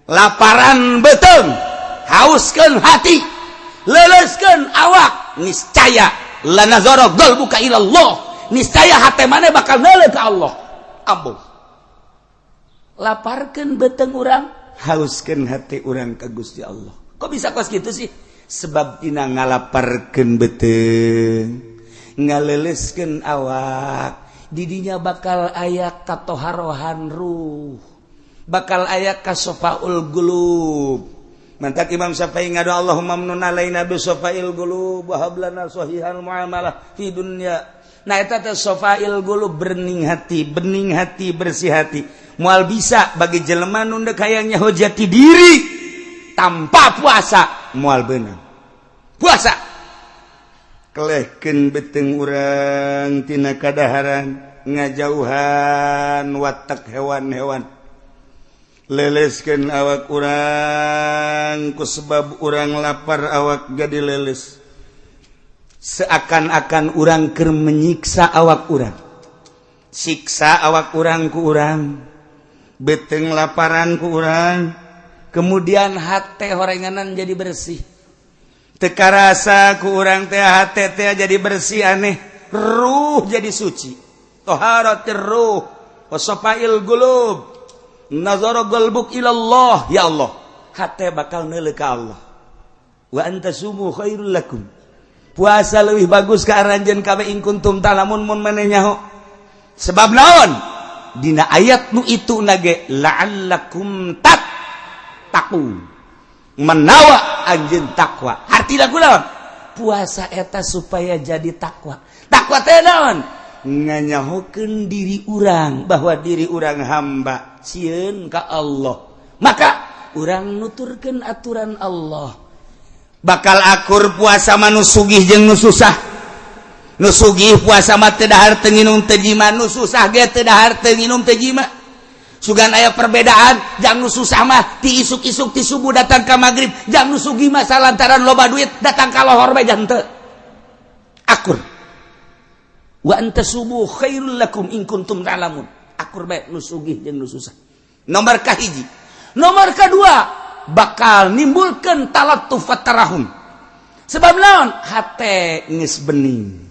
laparan beuteung, hauskeun hati, leleskeun awak, niscaya lanazara qalbuka ila Allah, niscaya hate maneh bakal neuleuh ka Allah. Ampuh, laparkeun beuteung urang, hauskeun hati urang ka Gusti Allah. Kok bisa kos gitu sih? Sebab tina ngalaparkeun beuteung, ngaleleskeun awak, didinya bakal aya katoharohan ruh, bakal aya kasofaul qulub. Mantak Imam Syafi'i ngadu, Allahumma mnun alaina bi sofail qulub wa hab lana sahihal muamalah fi dunya. Nah, eta teh sofail qulub, bening hati, bening hati, bersih hati. Moal bisa bagi jelema nu deuk hayang nyaho jati diri tanpa puasa, moal beunang. Puasa kelehkeun beuteung urang tina kadaharan, ngajauhan watak hewan-hewan, leleskeun awak urang. Ku sebab urang lapar, awak jadi leles, seakan-akan urang keur menyiksa awak urang, siksa awak urang ku urang, beuteung laparan ku urang. Kemudian hate horenganan jadi bersih. Teu karasa ku urang teh hate teh jadi bersih, aneh, ruh jadi suci. Toharatir ruh wa safail qulub, nazara qalbuk ilallah. Ya Allah, hate bakal neuleuh ka Allah. Wa an tasumu khairul lakum, puasa lebih bagus ka aranjeun kabeh, in kuntum ta'lamun, mun maneh nyaho. Sebab naon? Dina ayat nu itu nage la'allakum tattaqun, menawa anjeun takwa. Artina kunaon? Puasa eta supaya jadi takwa. Takwa teh naon? Nganyahokeun diri urang bahwa diri urang hamba, sieun ka Allah, maka urang nuturkeun aturan Allah. Bakal akur puasa mah nu sugih jeung nu susah. Nu sugih puasa mah teu dahar, teu nginum, teu jima. Nu susah ge teu dahar, teu nginum, teu jima. Sugan aya perbedaan. Jang nu susah mah ti isuk-isuk, ti subuh datang ka maghrib. Jang nu sugih mah salantaran loba duit, datang ka lohor bae teu akur. Wa an tasumu khairul lakum in kuntum ta'lamun. Akur bae nu sugih jeung nu susah. Nomor kahiji. Nomor kedua, bakal nimbulkan talattuf tarahum. Sebab naon? Hate geus bening.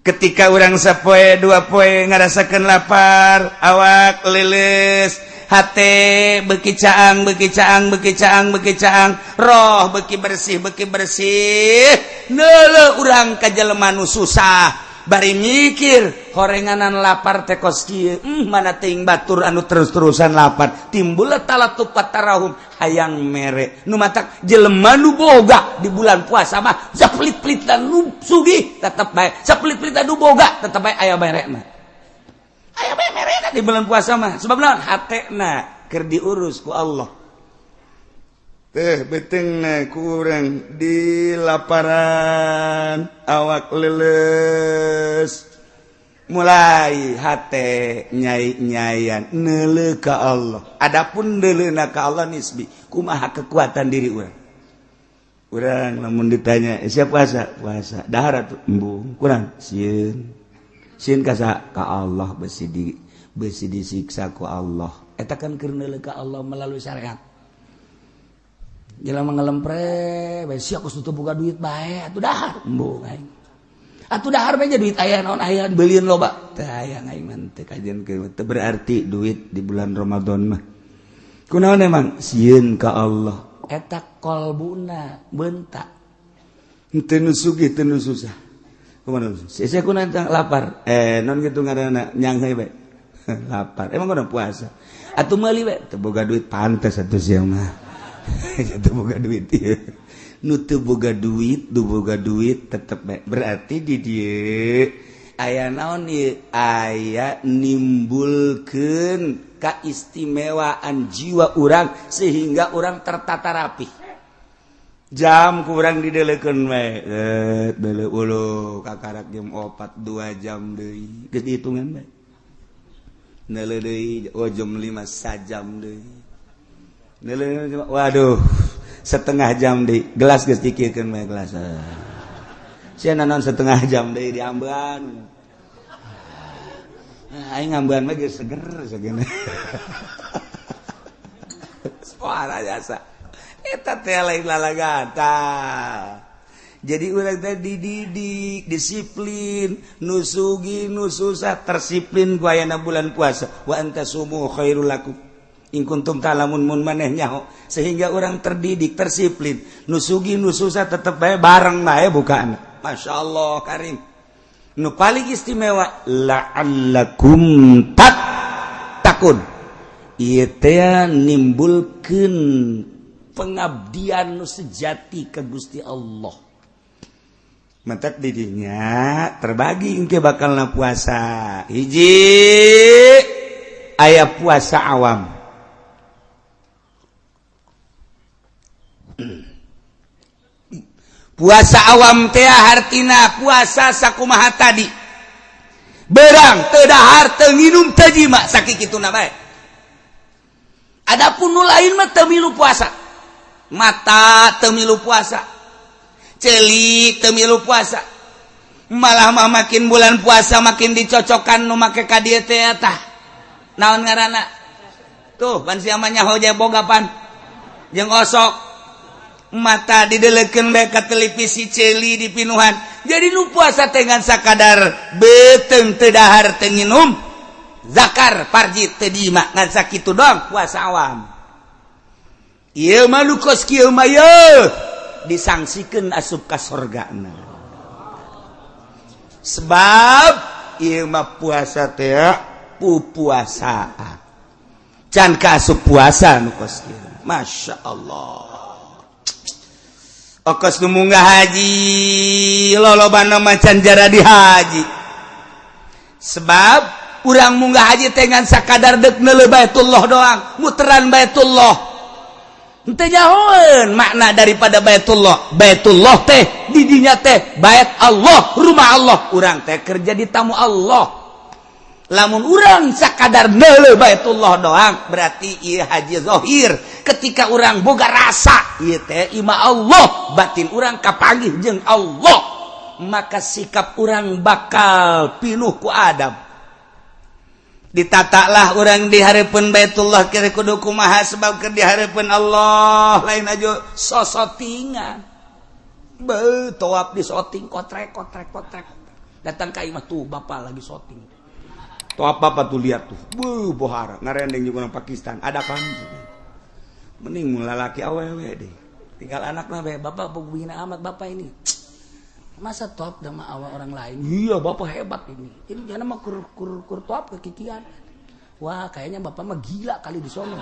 Ketika urang sapoe dua poe ngarasakeun lapar, awak lilis, hate beki caang, beki caang, beki caang, beki caang, roh beki bersih, beki bersih. Neuleuh urang ka jelema nu susah, bari mikir horenganan lapar teh kos kieu, mana teuing batur anu terus-terusan lapar. Timbul talattuf tarahum, hayang mere. Nu matak jelema nu boga di bulan puasa mah sapelit-pelit dan nu sugih tetep bae, sapelit-pelit nu boga tetep bae aya merena, aya bae merena di bulan puasa mah. Sebab naon? Hatena keur diurus ku Allah teh. Beuteungna kurang di laparan, awak leles, mulai hate nyai-nyayan neuleuh ka Allah. Adapun neuleuhna ka Allah nisbi, kumaha kekuatan diri urang. Urang lamun ditanya, "Eh, siap puasa?" "Puasa." "Dahar atuh?" "Embung." "Kurang sieun." "Sieun ka saha?" "Ka Allah, besi disiksa ku Allah." Eta kan keur neuleuh ka Allah melalui syariat. Jelema ngelempre bae, sia kos teu boga duit bae atuh dahar. "Embung aing." "Atuh dahar bae, duit aya naon, aya beulieun loba." "Teu aya aing mah, teu kajian." Teu berarti duit di bulan Ramadan mah. Kunaon emang? Sieun ka Allah. Eta kolbuna bentak. Teu nu sugih, teu nu susah. Kumaha? Sia kunaon lapar? Eh, non kitu ngaranna, nyangheui bae. Lapar. Emang kudu puasa. Atuh meuli bae. Teu boga duit. Pantes atuh sia mah. Teu boga duit ieu. Nu teu boga duit, nu boga duit tetep bae. Berarti di dieu aya naon ieu? Aya nimbulkeun keistimewaan jiwa urang sehingga urang tertata rapi. Jam kurang didelekeun we, eh deuleu ulu kakarak jam 4, 2 jam deui, geus dihitungan bae. Neuleuh deui, oh, jam 5, sajam deui. Neuleuh, waduh, setengah jam deui. Gelas geus dikirkeun bae gelas. Sia naon setengah jam deui diambean? Aing ngambean mah geus seger segene. Suara jasa. Eta teh lain lalagata. Jadi urang teh dididik disiplin, nu sugih nu susah tersiplin ku ayana bulan puasa. Wa an tasumu khairul lakum in kuntum ta'lamun, mun maneh nyaho, sehingga orang terdidik tersiplin, nu sugih nu susah tetep bae bareng bae bukaan. Masya Allah karim. Nu paling istimewa, la'allakum tattaqun. Ieu teh nimbulkeun pengabdian nu sejati ke Gusti Allah. Mentek didinya terbagi engke bakal puasa. Hiji, aya puasa awam. Puasa awam teh hartina puasa sakumaha tadi, berang teu dahar, teu nginum, teu jima, sakituna bae. Adapun nu lain mah teu milu puasa. Mata teu milu puasa, celik teu milu puasa. Malah mah makin bulan puasa makin dicocokkan nu make ka dieu teh. Tah, naon ngaranna tuh? Pan sia mah nyaho boga pan. Jeung osok mata didelekeun bae ka televisi, ceuli dipinuhan. Jadi nu puasa teh ngan sakadar beuteung teu dahar, teu nginum, zakar parji teu diima, ngan sakitu doang puasa awam. Ieu mah nu kos kieu mah ye disangsikeun asup ka sorgana, sebab ieu mah puasa teh pupuasaan, can ka asup puasa nu kos kieu. Masya Allah. Okos nu munggah haji, lolobana mah can jaradi haji, sebab urang munggah haji teh ngan sakadar dek neuleuh Baitullah doang, muteran Baitullah. Henteu nyahoeun makna daripada Baitullah. Baitullah teh didinya teh bait Allah, rumah Allah. Urang teh kerja di tamu Allah. Lamun urang sakadar neuleuh Baitullah doang, berarti ieu haji zahir. Ketika urang boga rasa ieu teh imah Allah, batin urang kapanggih jeung Allah, maka sikap urang bakal pinuh ku adab. Ditatalah urang di hareupeun Baitullah kira kudu kumaha, sebab keur di hareupeun Allah, lain aja sosotingan. Be toap di soting, kotrek kotrek kotrek. Datang ka imah tuh, bapak lagi soting. Toap bapak tuh, lihat tuh. Be bohara ngarendeng juga orang Pakistan ada kan. Mending lalaki awewe deh. Tinggal anak mah bapak begini amat, bapak ini. Masa top sama awal orang lain? Iya, bapak hebat ini. Ini jangan mah kur kur kur top kekikian. Wah, kayaknya bapak mah gila kali di sono.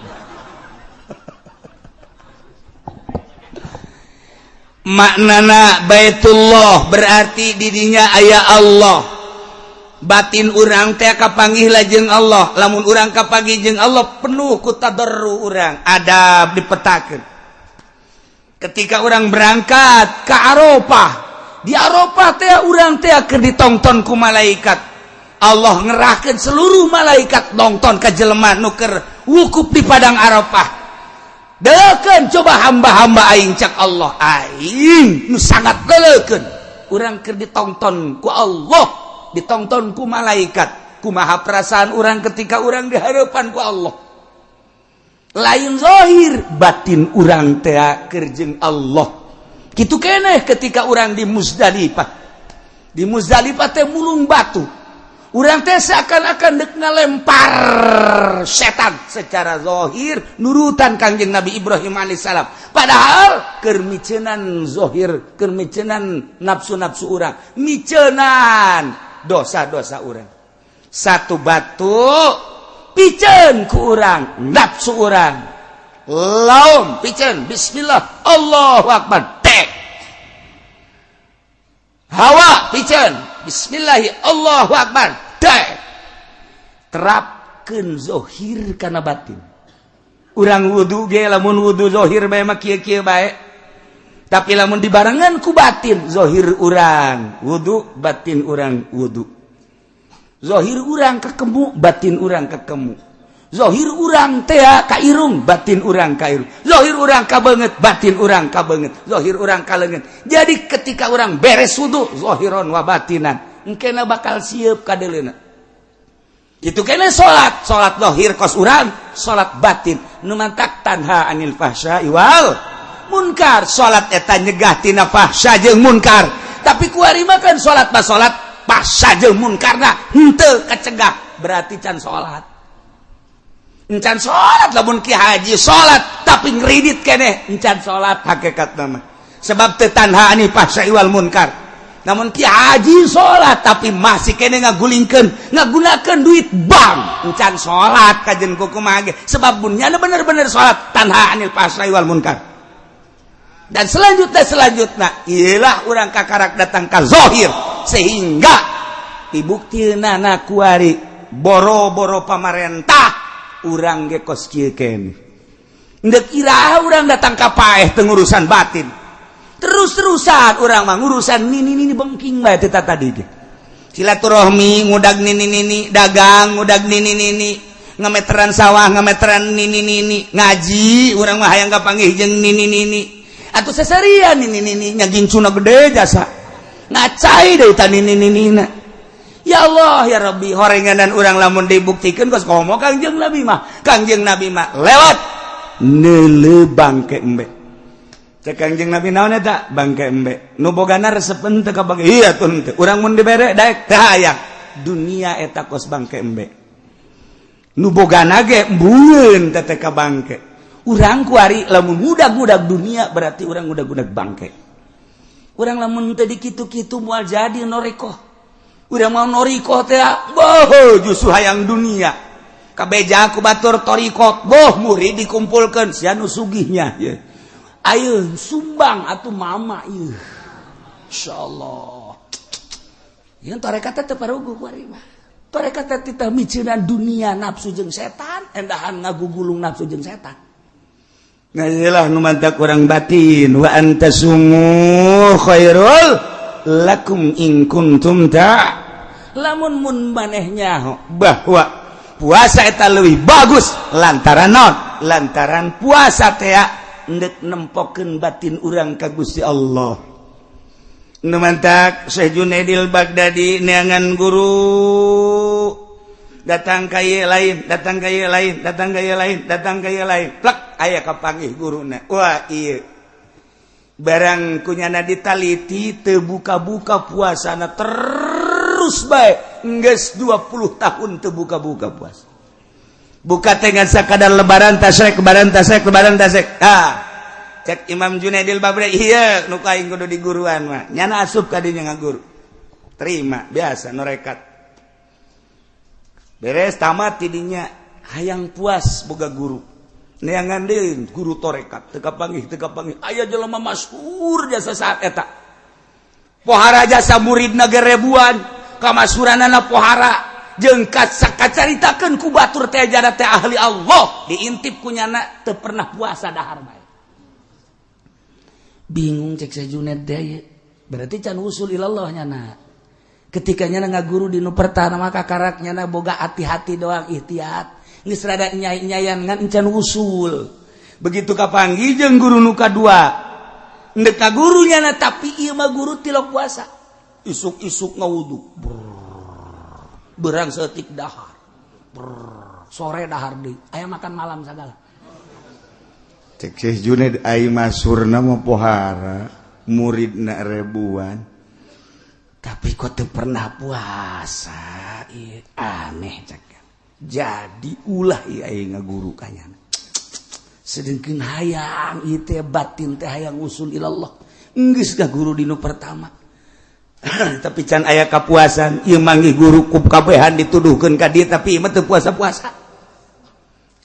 Maknana Baitullah berarti didinya aya Allah. Batin urang teh kapanggih lajeng Allah. Lamun urang kapanggih jeung Allah, penuh ku tadarru urang, adab dipetakeun. Ketika urang berangkat ke Arafah, di Arafah teh urang teh keur ditongton ku malaikat. Allah ngerahkeun seluruh malaikat nonton ka jelema nu keur wukuf di padang Arafah. Delekeun coba hamba-hamba aing, cak Allah, aing nu sangat delekeun. Urang keur ditongton ku Allah, ditonton ku malaikat, kumaha perasaan urang ketika urang di hadapan ku Allah? Lain zahir, batin urang teh keur jeung Allah. Gitu keneh ketika urang di Muzdalifah. Di Muzdalifah teh mulung batu, urang teh seakan-akan dek ngalempar setan. Secara zahir nurutan Kangjeng Nabi Ibrahim alaihissalam, padahal keur micenan zahir, keur micenan nafsu-nafsu urang, micenan dosa-dosa urang. Satu batu piceun ku urang nafsu urang, laum piceun, bismillah Allahu akbar, tek. Hawa piceun, bismillahi Allahu akbar, tek. Terapkeun zahir kana batin. Urang wudu ge, lamun wudu zahir bae mah kieu-kieu bae, tapi lamun dibarengan ku batin, zahir urang wudu, batin urang wudu. Zahir urang kekemu, batin urang kekemu. Zahir urang teh ka irung, batin urang ka irung. Zahir urang ka beungeut, batin urang ka beungeut. Zahir urang ka leungeun. Jadi ketika urang beres wudu zahiron wa batinan, engkena bakal siap kadeleuna. Itu kena salat, salat zahir kos urang, salat batin nu mantak tanha anil fahsya wal munkar. Salat eta nyegah tina fahsya jeung munkar, tapi kuari mah kan salat mah salat, fahsya jeung munkarna henteu kecegah, berarti can salat, encan salat. Lamun ki haji salat tapi ngridit keneh, encan salat hakikat nama, sebab teu tanha anil fahsya wal munkar. Namun ki haji salat tapi masih keneh ngagulingkeun, ngagunakeun duit bank, encan salat kajen kumaha ge, sebab bunyana bener-bener salat tanha anil fahsya wal munkar. Dan selanjutnya, selanjutnya ialah urang kakarak datang ka zahir, sehingga dibukti nana kuari boro-boro pamarentah, urang ge kos kieu keneh. Ndek iraha urang datang ka paeh teu ngurusan batin? Terus-terusan urang mah ngurusan nini nini bengking bae teh tadi ge. Silaturahmi ngudag nini nini, dagang ngudag nini nini, ngameteran sawah ngameteran nini nini, ngaji urang mah hayang kapanggih jeung nini nini atau seserian nini nini, nyagincuna gede jasa ngacai deui ta nini nini. Ya Allah ya Rabbi, horenganan urang lamun dibuktikan kos komo Kangjeng Nabi mah. Kangjeng Nabi mah lewat. Neuleu bangke embe. Cek Kangjeng Nabi, naon eta bangke embe? Nu bogana resep henteu ka bangke? Iya tuh, henteu. Urang mun dibere daek teu hayang. Dunia eta kos bangke embe. Nu bogana ge embungeun teh ka bangke. Urang kuari lamun ngudag-ngudag dunia, berarti urang ngudag-ngudag bangke. Urang lamun teu dikitu-kitu moal jadi thoriqoh. Urang mau thoriqoh teh boh justru hayang dunia. Kabeja ku batur thoriqoh, boh murid dikumpulkeun, sia nu sugihnya ye. Ayo sumbang atuh mama ieu. Insyaallah. Yang tarekat teh teu paruguh kuari mah. Tarekat teh titah miceunan dunia, nafsu jeung setan, endahan ngagugulung nafsu jeung setan. Ngajilah nu mantak urang batin, wa antasumu khairul lakum in kuntum ta. Lamun mun manehnya bahwa puasa eta leuwih bagus lantaran naon? Lantaran puasa teh endek nempokeun batin urang ka Gusti Allah. Nu mantak Syekh Junaidil Baghdadi neangan guru, datang ka ieu lain, datang ka ieu lain, datang ka ieu lain, datang ka ieu lain, plek aya kapanggih guruna. Wah, ieu barang kunyana ditaliti teu buka-buka puasana, terus bae geus 20 tahun teu buka-buka puasa. Buka teh ngan sakadar Lebaran, Tasrek, Lebaran, Tasrek, Lebaran, Tasrek. Ah, cek Imam Junaidil Baghdadi, iya nu aing kudu di guruan mah. Nyana asup ka dinya ngaguru, terima biasa norekat. Beres tamat tidinya hayang puas boga guru. Neangan deui guru torekat, teu kapanggih, teu kapanggih. Aya jelema masyhur jasa saat eta, pohara jasa muridna ge ribuan, kamasyhuranana pohara jeung kacaritakeun ku batur teh jada teh ahli Allah. Diintip ku nyana teu pernah puasa, dahar bae. Bingung cek Syekh Junaid teh, berarti can usul ilallah nyana. Ketika nyana ngaguru di nu pertama, maka karak nyana boga hati-hati doang, ikhtiat geus rada nyai-nyayan, ngan encan usul. Begitu kapanggih jeung guru nu kadua, ndek ka guru nyana, tapi ieu mah guru tilok puasa, isuk-isuk ngawudu, berang setik dahar. Brrr, sore dahar deui, aya makan malam sagala. Cek Syekh Junaid, ai masyhurna mah pohara, muridna ribuan, tapi kok teu pernah puasa? Ih, aneh cek. Jadi ulah ieu aing ngaguru ka nyana. Sedengkeun hayang ieu teh, batin teh hayang usul ilallah. Geus guru dinu pertama, tapi can aya kapuasan. Ieu manggih guru ku kabehan dituduhkeun ka dieu, tapi ieu mah teu puasa-puasa.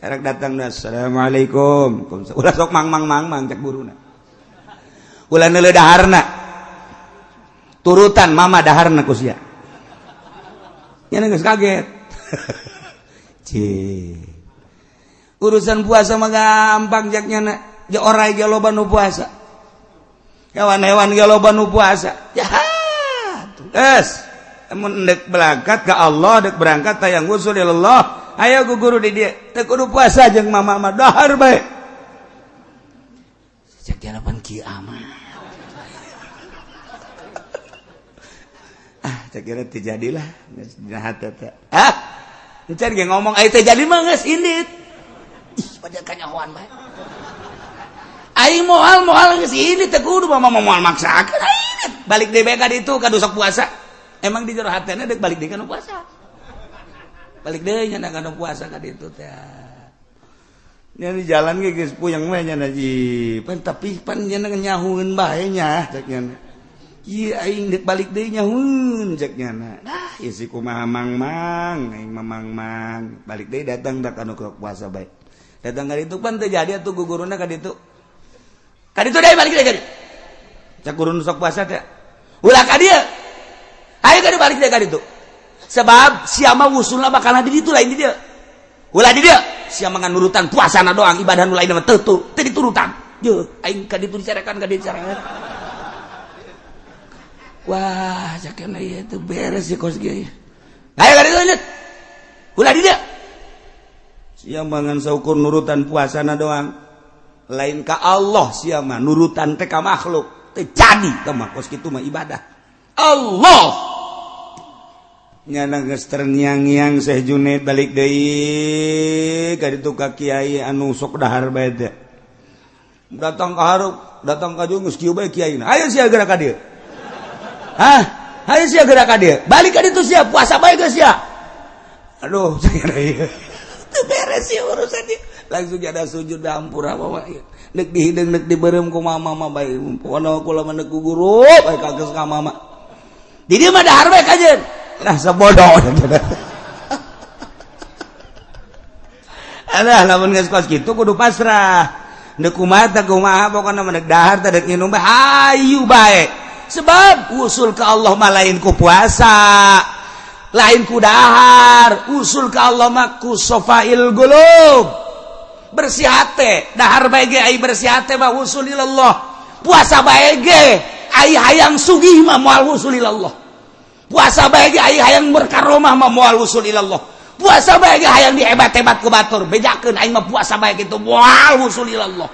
Karek datang, "Assalamualaikum." Ulah sok mang mang mang mang, cek guruna. Ulah neuleuh daharna. Turutan mama daharna ku sia. Nya geus kaget. Cih. Urusan puasa mah gampang, jak nyana. Ja orai ge loba nu puasa. Hewan-hewan ge loba nu puasa. Ya es. Mun dek berangkat ke Allah, dek berangkat tayang usul Allah, ayo ku guru di dia. Teu kudu puasa jeung mama mah, dahar bae. Cek dia pan kieu amat. Ah, cek kira teu jadilah geus dina hate teh. Ah, encan ge ngomong ai teu jadi mah geus indit. Ih, pada kanyahoan bae. Aing moal moal geus indit, teu kudu mama moal maksakeun aing. Balik deui bae ka ditu ka sok puasa. Emang di jero hatena dek balik deui kana puasa. Balik deui nya kana puasa ka ditu teh. Nya di jalan ge geus puyeng we nya ji. Pan tapi pan nya nyahueun bae nya cek nya. Ieu aing dek balik deui nyahueun cek nya. Dah ieu si kumaha mang-mang, aing mah mang-mang. Balik deui datang da kana puasa bae. Datang ka ditu pan teu jadi atuh guguruna ka ditu. Ka ditu deui balik deui ka ditu. Cek guru nu sok puasa teh. Ulah ka dieu. Ayo ka balik deui ka ditu. Sebab siapa wusulna bakal di ditu, lain di dieu. Ulah di dieu. Siapa ngan nurutan puasana doang, ibadah nu lain mah teu teu diturutan. Ye, aing ka ditu dicarekan, ka dieu dicarekan. Wah, cakena ieu teu beres sih kos kieu. Ayo ka ditu lanjut. Ulah di dieu. Sia ngan saukur nurutan puasana doang. Lain ka Allah sia mah, nurutan teh ka makhluk. Teu jadi teh mah kos kitu mah ibadah. Allah. Nyana geus terngiang-ngiang Syekh Junaid balik deui ka ditu ka kiai anu sok dahar bae teh. Datang ka hareup, datang ka dieu geus kieu bae kiaina. Ayo sia geura ka dieu. Hah? Ayo sia geura ka dieu. Balik ka ditu sia, puasa bae geus sia. Aduh, saya teu beres ya urusan ieu. Langsung ada sujud hampura mama ieu. Nek dihideung nek dibeureum ku mama mah bae. Pokona kula mah nek ku guru bae kageus ka mama. Di dieu mah dahar bae kajeun. Lah sebodoh. Alah lamun geus kos kitu kudu pasrah. Deuk kumaha teh kumaha pokona mah deuk dahar teh deuk nginum bae hayu bae. Sebab usul ka Allah mah lain ku puasa, lain ku dahar, usul ka Allah mah ku sofail qulub. Bersih hate, dahar bae ge ai bersih hate mah usul ilallah. Puasa bae ge ai hayang sugih mah moal usul ilallah. Puasa bae ge ai hayang berkaromah mah moal usul ilallah. Puasa bae ge hayang dihebat-hebat ku batur, bejakeun aing mah puasa bae kitu moal usul ilallah.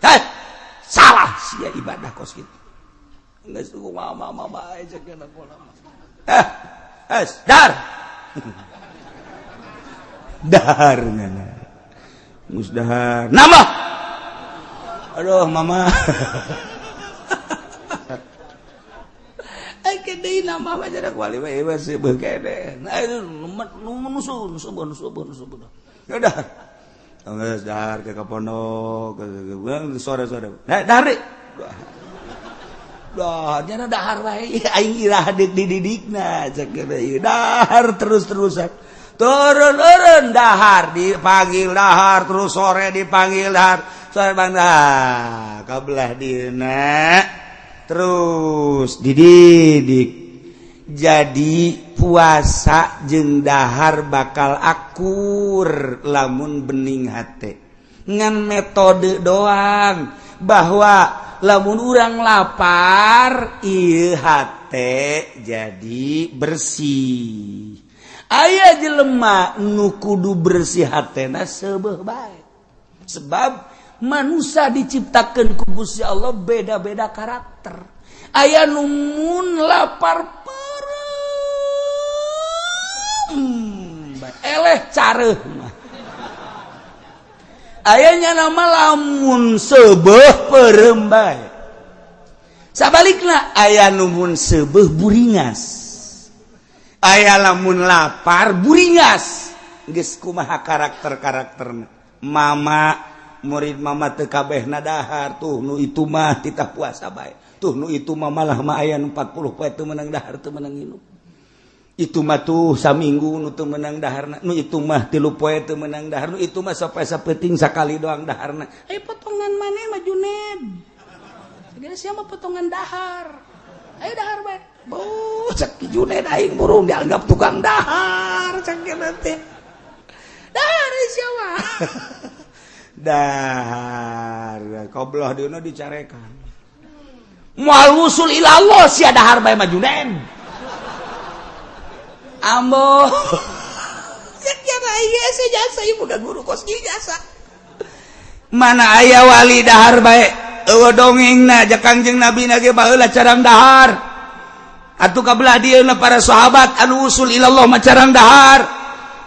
Heh, salah sia ibadah kos kitu. Geus kumaha mama bae ceuk kula mah. Eh, es dar. Dahar ngana. Geus dahar. Nambah. Aduh mama. Deui nama mah jarak wali mah ieu seubeuh kene. Nah nu subur subur subur. Ya dahar. Geus dahar ke pondok sore-sore. Nah dahar. Dah nyana dahar bae aing iraha deuk dididikna cek ieu dahar terus-terusan. Turun-turun dahar dipanggil dahar terus sore dipanggil dahar. Sore bang dah kabelah dieuna. Terus dididik jadi puasa jeung dahar bakal akur lamun bening hate ngan metode doang bahwa lamun urang lapar ieu hate jadi bersih. Aya jelema nu kudu bersih hatena seubeuh bae sebab manusia diciptakan ku Gusti Allah beda-beda karakter. Aya nu mun lapar peureum eleh careuh mah. Aya nya nama lamun seubeuh peureum bae. Sabalikna aya nu mun seubeuh buringas. Aya lamun lapar buringas. Geus kumaha karakter-karakterna. Mama murid mama teu kabehna dahar tuh nu itu mah titah puasa bae tuh nu itu mah malah mah aya nu 40 poe teu meunang dahar teu meunang nginum itu mah tuh saminggu nu teu meunang daharna nu itu mah 3 poe teu meunang dahar nu itu mah sampai sapeuting sakali doang daharna. Aya potongan maneh mah Juned segala sia mah potongan dahar ayo dahar bae. Beuh cek Juned aing burung dianggap tukang dahar cek teh dahar sia mah. Dahar kobloh dieuna dicarekan moal wusul ilallah sia dahar bae mah Junaid ambo sakieu ieu sia jasa ieu boga guru kos ieu jasa mana aya wali dahar bae eueuh dongengna ja Kangjeng Nabi na ge baheula carang dahar atuh kabelah dieuna para sahabat anu usul ilallah mah carang dahar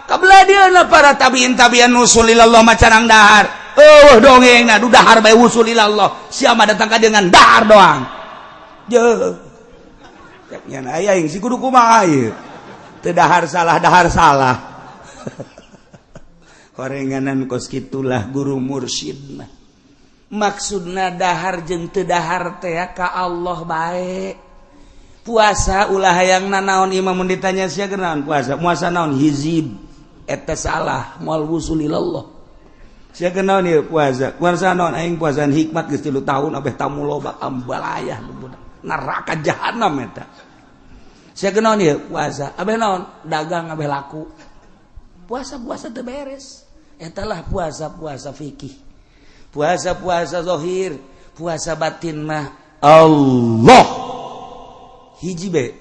kabelah dieuna para tabiin tabian usul ilallah mah carang dahar. Oh dongeng nah dahar bae usul ilallah siapa datang ka dengan dahar doang je cek nya aya aing si kudu kumaha ieu teu dahar salah dahar salah. Horenganan kos kitulah guru mursyid mah maksudna dahar jeung teu dahar teh ka Allah bae. Puasa ulah hayang nanaon imam mun ditanya sia kunaon puasa puasa naon hizib eta salah moal wusul ilallah. Sia kunaon ieu puasa puasa naon aing puasaan hikmat geus 3 tahun abeh tamu loba ambalayah neraka jahanam eta. Sia kunaon ieu puasa abeh naon dagang abeh laku puasa-puasa teu beres eta lah puasa-puasa fikih puasa-puasa zahir puasa batin mah Allah hiji be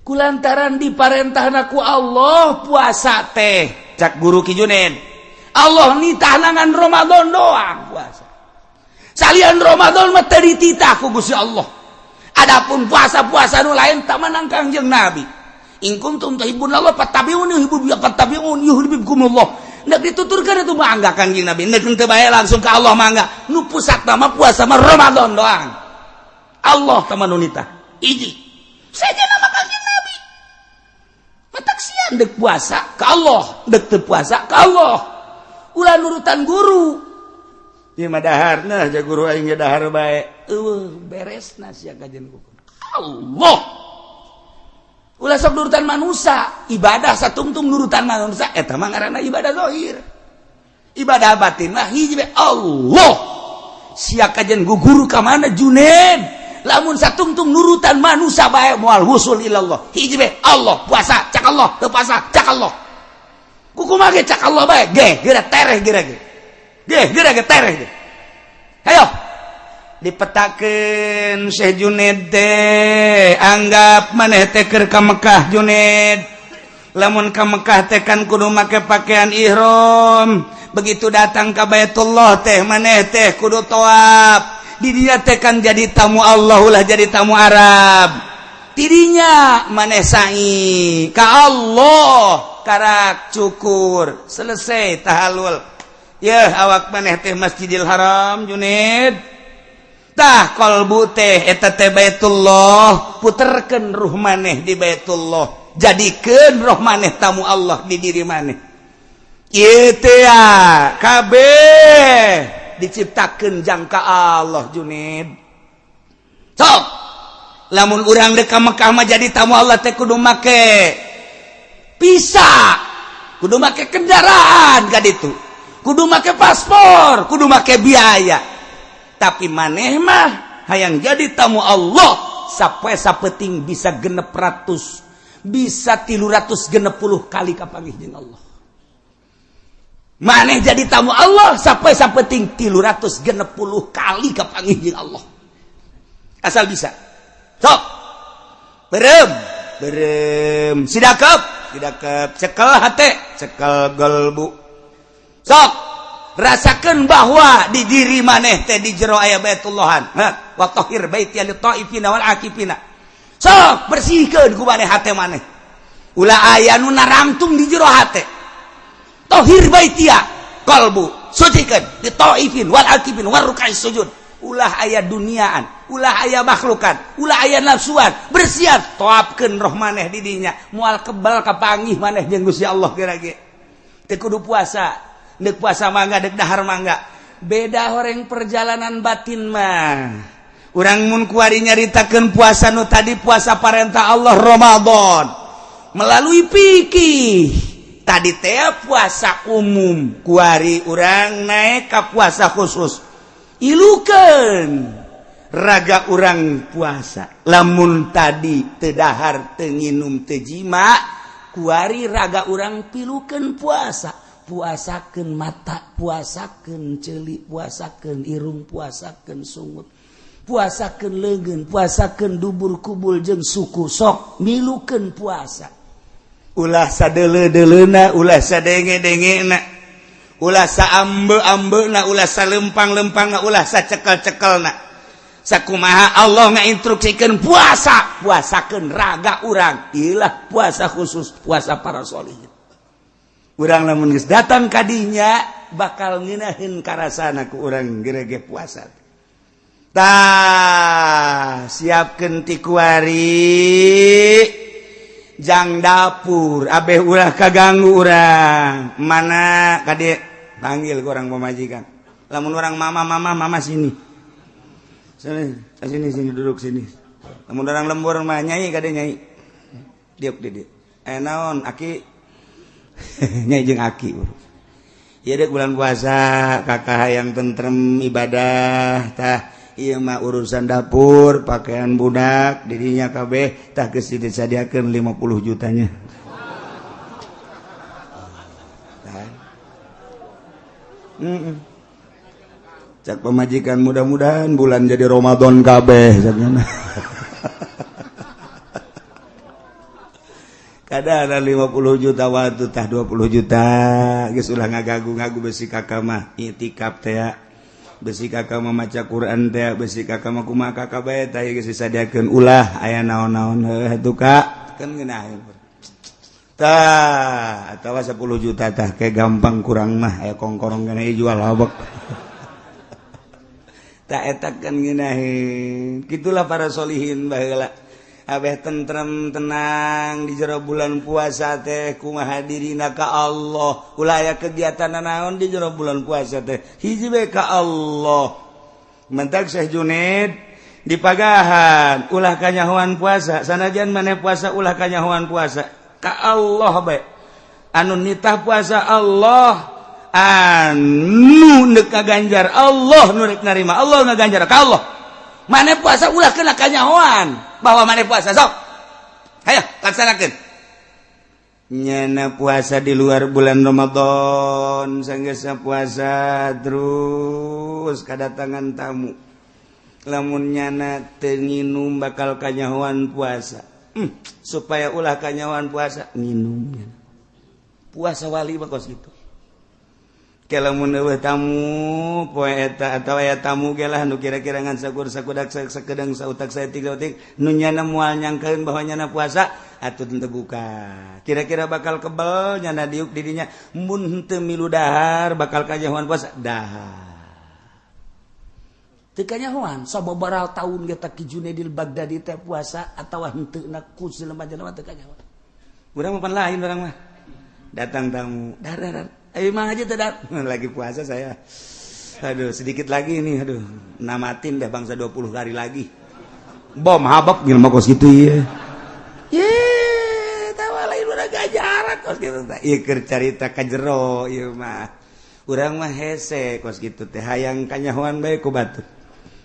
kulantaran diparentahna ku Allah puasa teh cak guru Ki Junaid Allah nitah nangan Ramadan doang puasa salian Ramadan mah teu dititah ku Gusti Allah. Adapun puasa-puasa nu lain tak menang Kangjeng Nabi. In kuntum tuhibbunallah fattabi'uni yuhibbukum fattabi'un yuhibbukumullah. Nek dituturkeun itu mangga Kangjeng Nabi. Nek henteu bae langsung ke Allah mangga. Nu pusat mah puasa mah Ramadan doang. Allah teman nunita. Hiji. Saja nama Kangjeng Nabi. Matak sian dek puasa ke Allah, dek teu puasa ke Allah. Ulah nurutan guru. Ieu mah dahar nah ja guru aing ge dahar bae. Eueuh beresna sia kajian hukum. Allah. Ulah sok nurutan manusia, ibadah satungtung nurutan manusia eta mah ngaranna ibadah zahir. Ibadah batin mah hiji bae Allah. Sia kajian guru ka mana Juned? Lamun satungtung nurutan manusia bae moal wusul ilallah. Hiji bae Allah, puasa cak Allah, teu puasa cak Allah. Kukumaha ge cak Allah bae, ge geura tereh geura ge. Ge geura ge tereh ge. Hayo dipetakeun Syekh Juned teh, anggap maneh teh keur ka Mekah Juned. Lamun ka Mekah teh kan kudu make pakaian ihram. Begitu datang ka Baitullah teh maneh teh kudu tawaf. Di dia teh kan jadi tamu Allah ulah jadi tamu Arab. Tidinya maneh sa'i ka Allah karak cukur selesai tahalul. Ya awak maneh teh Masjidil Haram Juned. Tah kolbu teh eta teh Baitullah, puterkeun ruh maneh di Baitullah. Jadikeun roh maneh tamu Allah di diri maneh. Ieu teh kabeh diciptakeun jangka Allah Junid. Sok lamun urang dek ka Mekah mah jadi tamu Allah teh kudu make visa, kudu make kendaraan ka ditu, kudu make paspor, kudu make biaya. Tapi maneh mah hayang jadi tamu Allah sapoe sapeting bisa 600, bisa 360 kali kapanggih jeung Allah. Maneh jadi tamu Allah sampai sapeting 360 kali kapanggih jeung Allah. Asal bisa. Sok. Berem, berem, sidakep, sidakep, cekel hate, cekel gelbu. Sok, rasakan bahwa di diri maneh teh di jero aya Baitullahan. Ha, wa tahhir baiti lit taifina wal akifina. Sok bersihkeun ku maneh hate maneh. Ulah aya nu narangtung di jero hate. Tohir baitia qalbu sucikan di taifin wal akifin war ruk'is sujud. Ulah aya duniaan, ulah aya makhlukan, ulah aya nafsuan, bersiap toapkeun roh maneh di dinya, moal kebal kapanggih maneh jeung Gusti Allah geura ge. Teu kudu puasa, deuk puasa mangga, deuk dahar mangga. Beda horeng perjalanan batin mah. Urang mun kuari nyaritakeun puasa nu tadi puasa parentah Allah Ramadan melalui fikih. Tadi teh puasa umum, kuari urang naik ka puasa khusus. Ilukeun raga urang puasa. Lamun tadi teu dahar, teu nginum, teu jima, kuari raga urang pilukeun puasa. Puasakeun mata, puasakeun ceuli, puasakeun irung, puasakeun sungut, puasakeun leungeun, puasakeun dubur kubul jeung suku. Sok milukeun puasa. Ulah sadeuleu-deuleuna, ulah sadenge-dengena, ulah saambe-ambena, ulah salempang-lempangna, ulah sacekel-cekelna. Sakumaha Allah ngainstruksikeun puasa, puasakeun raga urang. Ilah puasa khusus, puasa para sholihin. Urang lamun geus datang kadinya bakal ngeunaheun karasana ku urang gerege puasa. Tah, siapkeun ti kuari jang dapur abeh ulah kaganggu urang. Mana kade panggil ke orang pemajikan. Lamun orang mama mama mama sini. Sini sini sini duduk sini. Lamun orang lembur mah nyai kade nyai. Diuk di dieu. Eh naon aki nyai jeung aki. Ieu dek bulan puasa kakak hayang tentrem ibadah tah. Ieu mah urusan dapur, pakaian budak, dirinya kabeh tah geus disadiakeun 50 jutanya. Tah. Cak pemajikan mudah-mudahan bulan jadi Ramadan kabeh caknya. Kada ada 50 juta waktu tah 20 juta geus ulah ngagagu-ngagu besi kakak mah itikaf teh ya. Besi kakak mah maca Quran teh, besi kakak mah kumaha kakak bae tah geus disadiakeun ulah aya naon-naon heuh atuh Kak kan ngeunaheun. Tah, atau 10 juta tah, kayak gampang kurang mah aya kongkorong kana jual habek. Tak eta kan ngeunaheun. Gitulah para solihin baheula. Abeh tentrem, tenang di jero bulan puasa teh. Kumaha dirina ka Allah? Ulah aya kegiatan naon di jero bulan puasa teh, hiji bae, ka Allah. Mentak Syekh Junaid dipagahan ulah kanyahoan puasa. Sanajan maneh puasa, ulah kanyahoan puasa, ka Allah bae. Anu nitah puasa Allah, anu neuk kaganjar Allah, nu rek narima Allah, ngaganjar ka Allah. Maneh puasa ulah kena kanyahoan bahwa maneh puasa. Sok hayo laksanakeun. Nyana puasa di luar bulan Ramadan, sanggeusna puasa terus kedatangan tamu, lamun nyana teu nginum bakal kanyahoan puasa. Supaya ulah kanyahoan puasa, nginum nyana. Puasa wali mah kos gitu. Lamun euweuh tamu poe eta atau aya tamu ge lah, nu kira-kira ngan sakur sakudak, sakedeng, sautak, saeutik sautik, nu nyana moal nyangkeun bahwa nyana puasa atuh teu buka. Kira-kira bakal kebel nyana diuk didinya, mun henteu milu dahar bakal kanyahoan puasa, dahar. Teu kanyahoan. Sababaraha tahun ge Ki Junaidil Baghdadi teh puasa atawa henteu na ku jelema-jelema teu kanyahoan. Urang mah pan lain, urang mah datang tamu, dar dar, ayo mang aja tidak, lagi puasa saya. Aduh, sedikit lagi ini, aduh, namatin dah bangsa 20 hari lagi. Bom habak gimana kos gitu ya. Ye, tahu lain urang gajaran kos gitu tah. Ieu keur carita ka jero ieu mah. Urang mah hese kos gitu teh, hayang kanyahoan bae ku batur.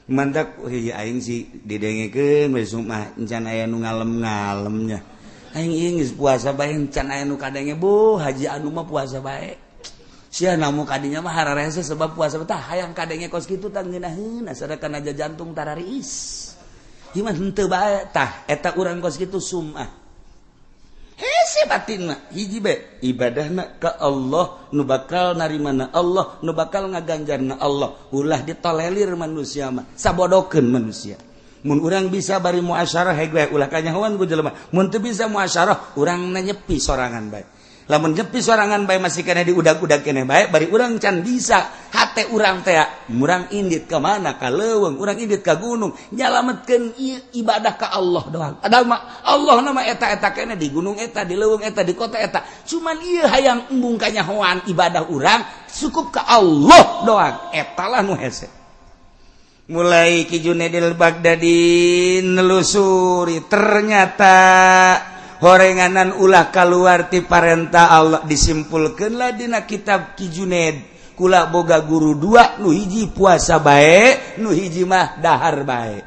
Mantak iya aing sih didengekeun we mah encan aya nu ngalem-ngalemnya. Aing ieu geus puasa bae encan aya nu kadenge, bu haji anu mah puasa bae. Sia namu kadinya mah hararese sebab puasa tah hayang kadenge kos kitu tah ngeunaheun asana aja jantung tarariis. Gimana henteu bae tah eta urang kos kitu sumah. Hese batin mah hiji bae, ibadahna ka Allah, nu bakal narimana Allah, nu bakal ngaganjarna Allah. Ulah ditolelir manusia mah, sabodokeun manusia. Mun urang bisa bari muasyarah heg, ulah kanyahoan ku jelema. Mun teu bisa muasyarah, urang nyepi sorangan bae. Lamun nyepi sorangan bae masih kena diudag-udag kene bae, bari urang can bisa hate urang teh, urang indit ke mana, ka leuweung, urang indit ka gunung, nyalametkeun ibadah ka Allah doang. Ada mah Allah nama eta-eta kene di gunung eta, di leuweung eta, di kota eta, cuman ieu hayang embung kanyahoan ibadah urang cukup ke Allah doang. Eta lah nu hese. Mulai Ki Junaidil Baghdadi nelusuri, ternyata horenganan ulah keluar ti parentah Allah. Disimpulkanlah dina kitab Ki Junaid, kula boga guru dua, nu hiji puasa bae, nu hiji mah dahar bae.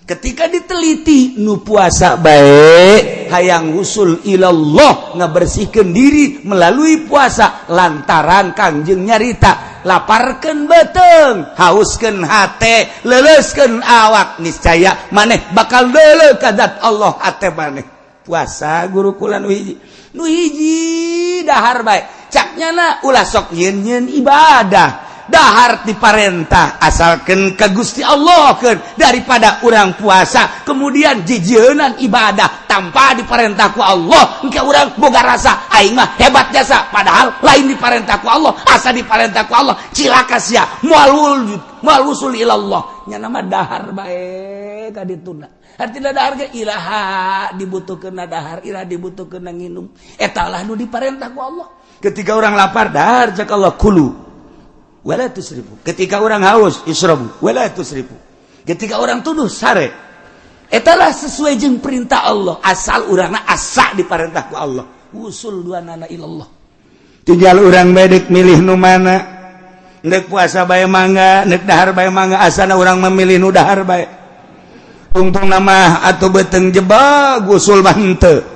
Ketika diteliti, nu puasa bae hayang usul ilallah, ngabersihkan diri melalui puasa, lantaran Kangjeng nyarita laparkan beteng, hauskan hate, leleskan awak, niscaya maneh bakal lele kadat Allah hate maneh. Puasa guru kula nu hiji, nu hiji dahar bae. Caknya na ulah sok nyeun nyeun ibadah, dahar diparentah asalkan ke Gusti Allah kan, daripada orang puasa kemudian jijienan ibadah tanpa diperintah ku Allah, engke urang boga rasa aing mah hebat jasa, padahal lain diperintah ku Allah. Asa diperintah ku Allah, cilaka sia, moal wujud, moal usul ilallah. Nya nama dahar bae ka dituna. Artinya dahar ge ilaha dibutuhkeun dahar, ilaha dibutuhkeun nginum, eta lah nu diparentah ku Allah. Ketika orang lapar, dahar, cak Allah, kulu wala tusrifu. Ketika orang haus, isrobu wala tusrifu. Ketika orang tuduh, sare. Etalah sesuai jeung perintah Allah, asal urangna asa diperintah ku Allah, usul dua nana ilallah. Tinggal urang bedek milih nu mana. Nek puasa bae mangga, nek dahar bae mangga, asana urang memilih nu dahar bae. Tungtung nama atau beteng jebak usul mah henteu.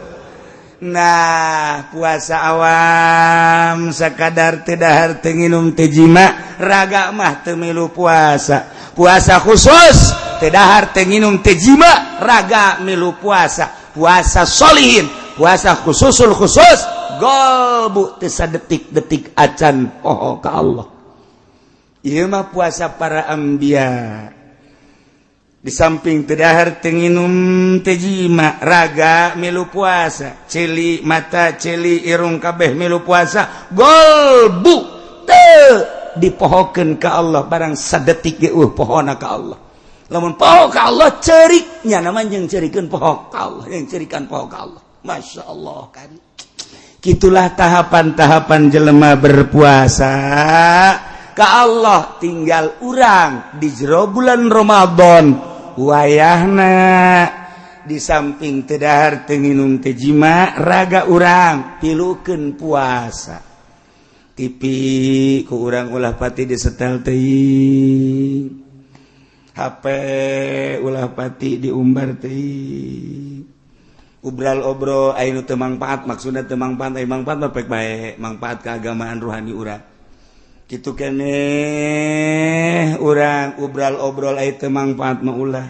Nah, puasa awam sekadar teu dahar, teu nginum, teu jima, raga mah teu milu puasa. Puasa khusus teu dahar, teu nginum, teu jima, raga milu puasa. Puasa solihin, puasa khususul khusus, golbu teu sadetik-detik acan oh ka Allah. Ieu mah puasa para anbiya. Di samping teu dahar, teu nginum, teu jima, raga milu puasa, ceuli mata, ceuli irung, kabeh milu puasa. Golbu teu dipohokeun ka Allah barang sadetik ge pohona ka Allah. Lamun poho ka Allah, ceriknya namanya yang cerikeun poho ka Allah, yang cerikan poho ka Allah. Masya Allah kan. Gitulah tahapan-tahapan jelema berpuasa ke Allah. Tinggal urang di jero bulan Ramadan wayahna, di samping teu dahar, teu nginum, teu jima, raga urang pilukeun puasa. TV ku urang ulah pati disetel teuing, HP ulah pati diumbar teuing, obral obrol anu teu mangpaat. Maksudna teu mangpaat, aya mangpaat mah pek bae, mangpaat keagamaan ruhani urang kitu keneh. Urang obral obrol aya teu mangpaat mah ulah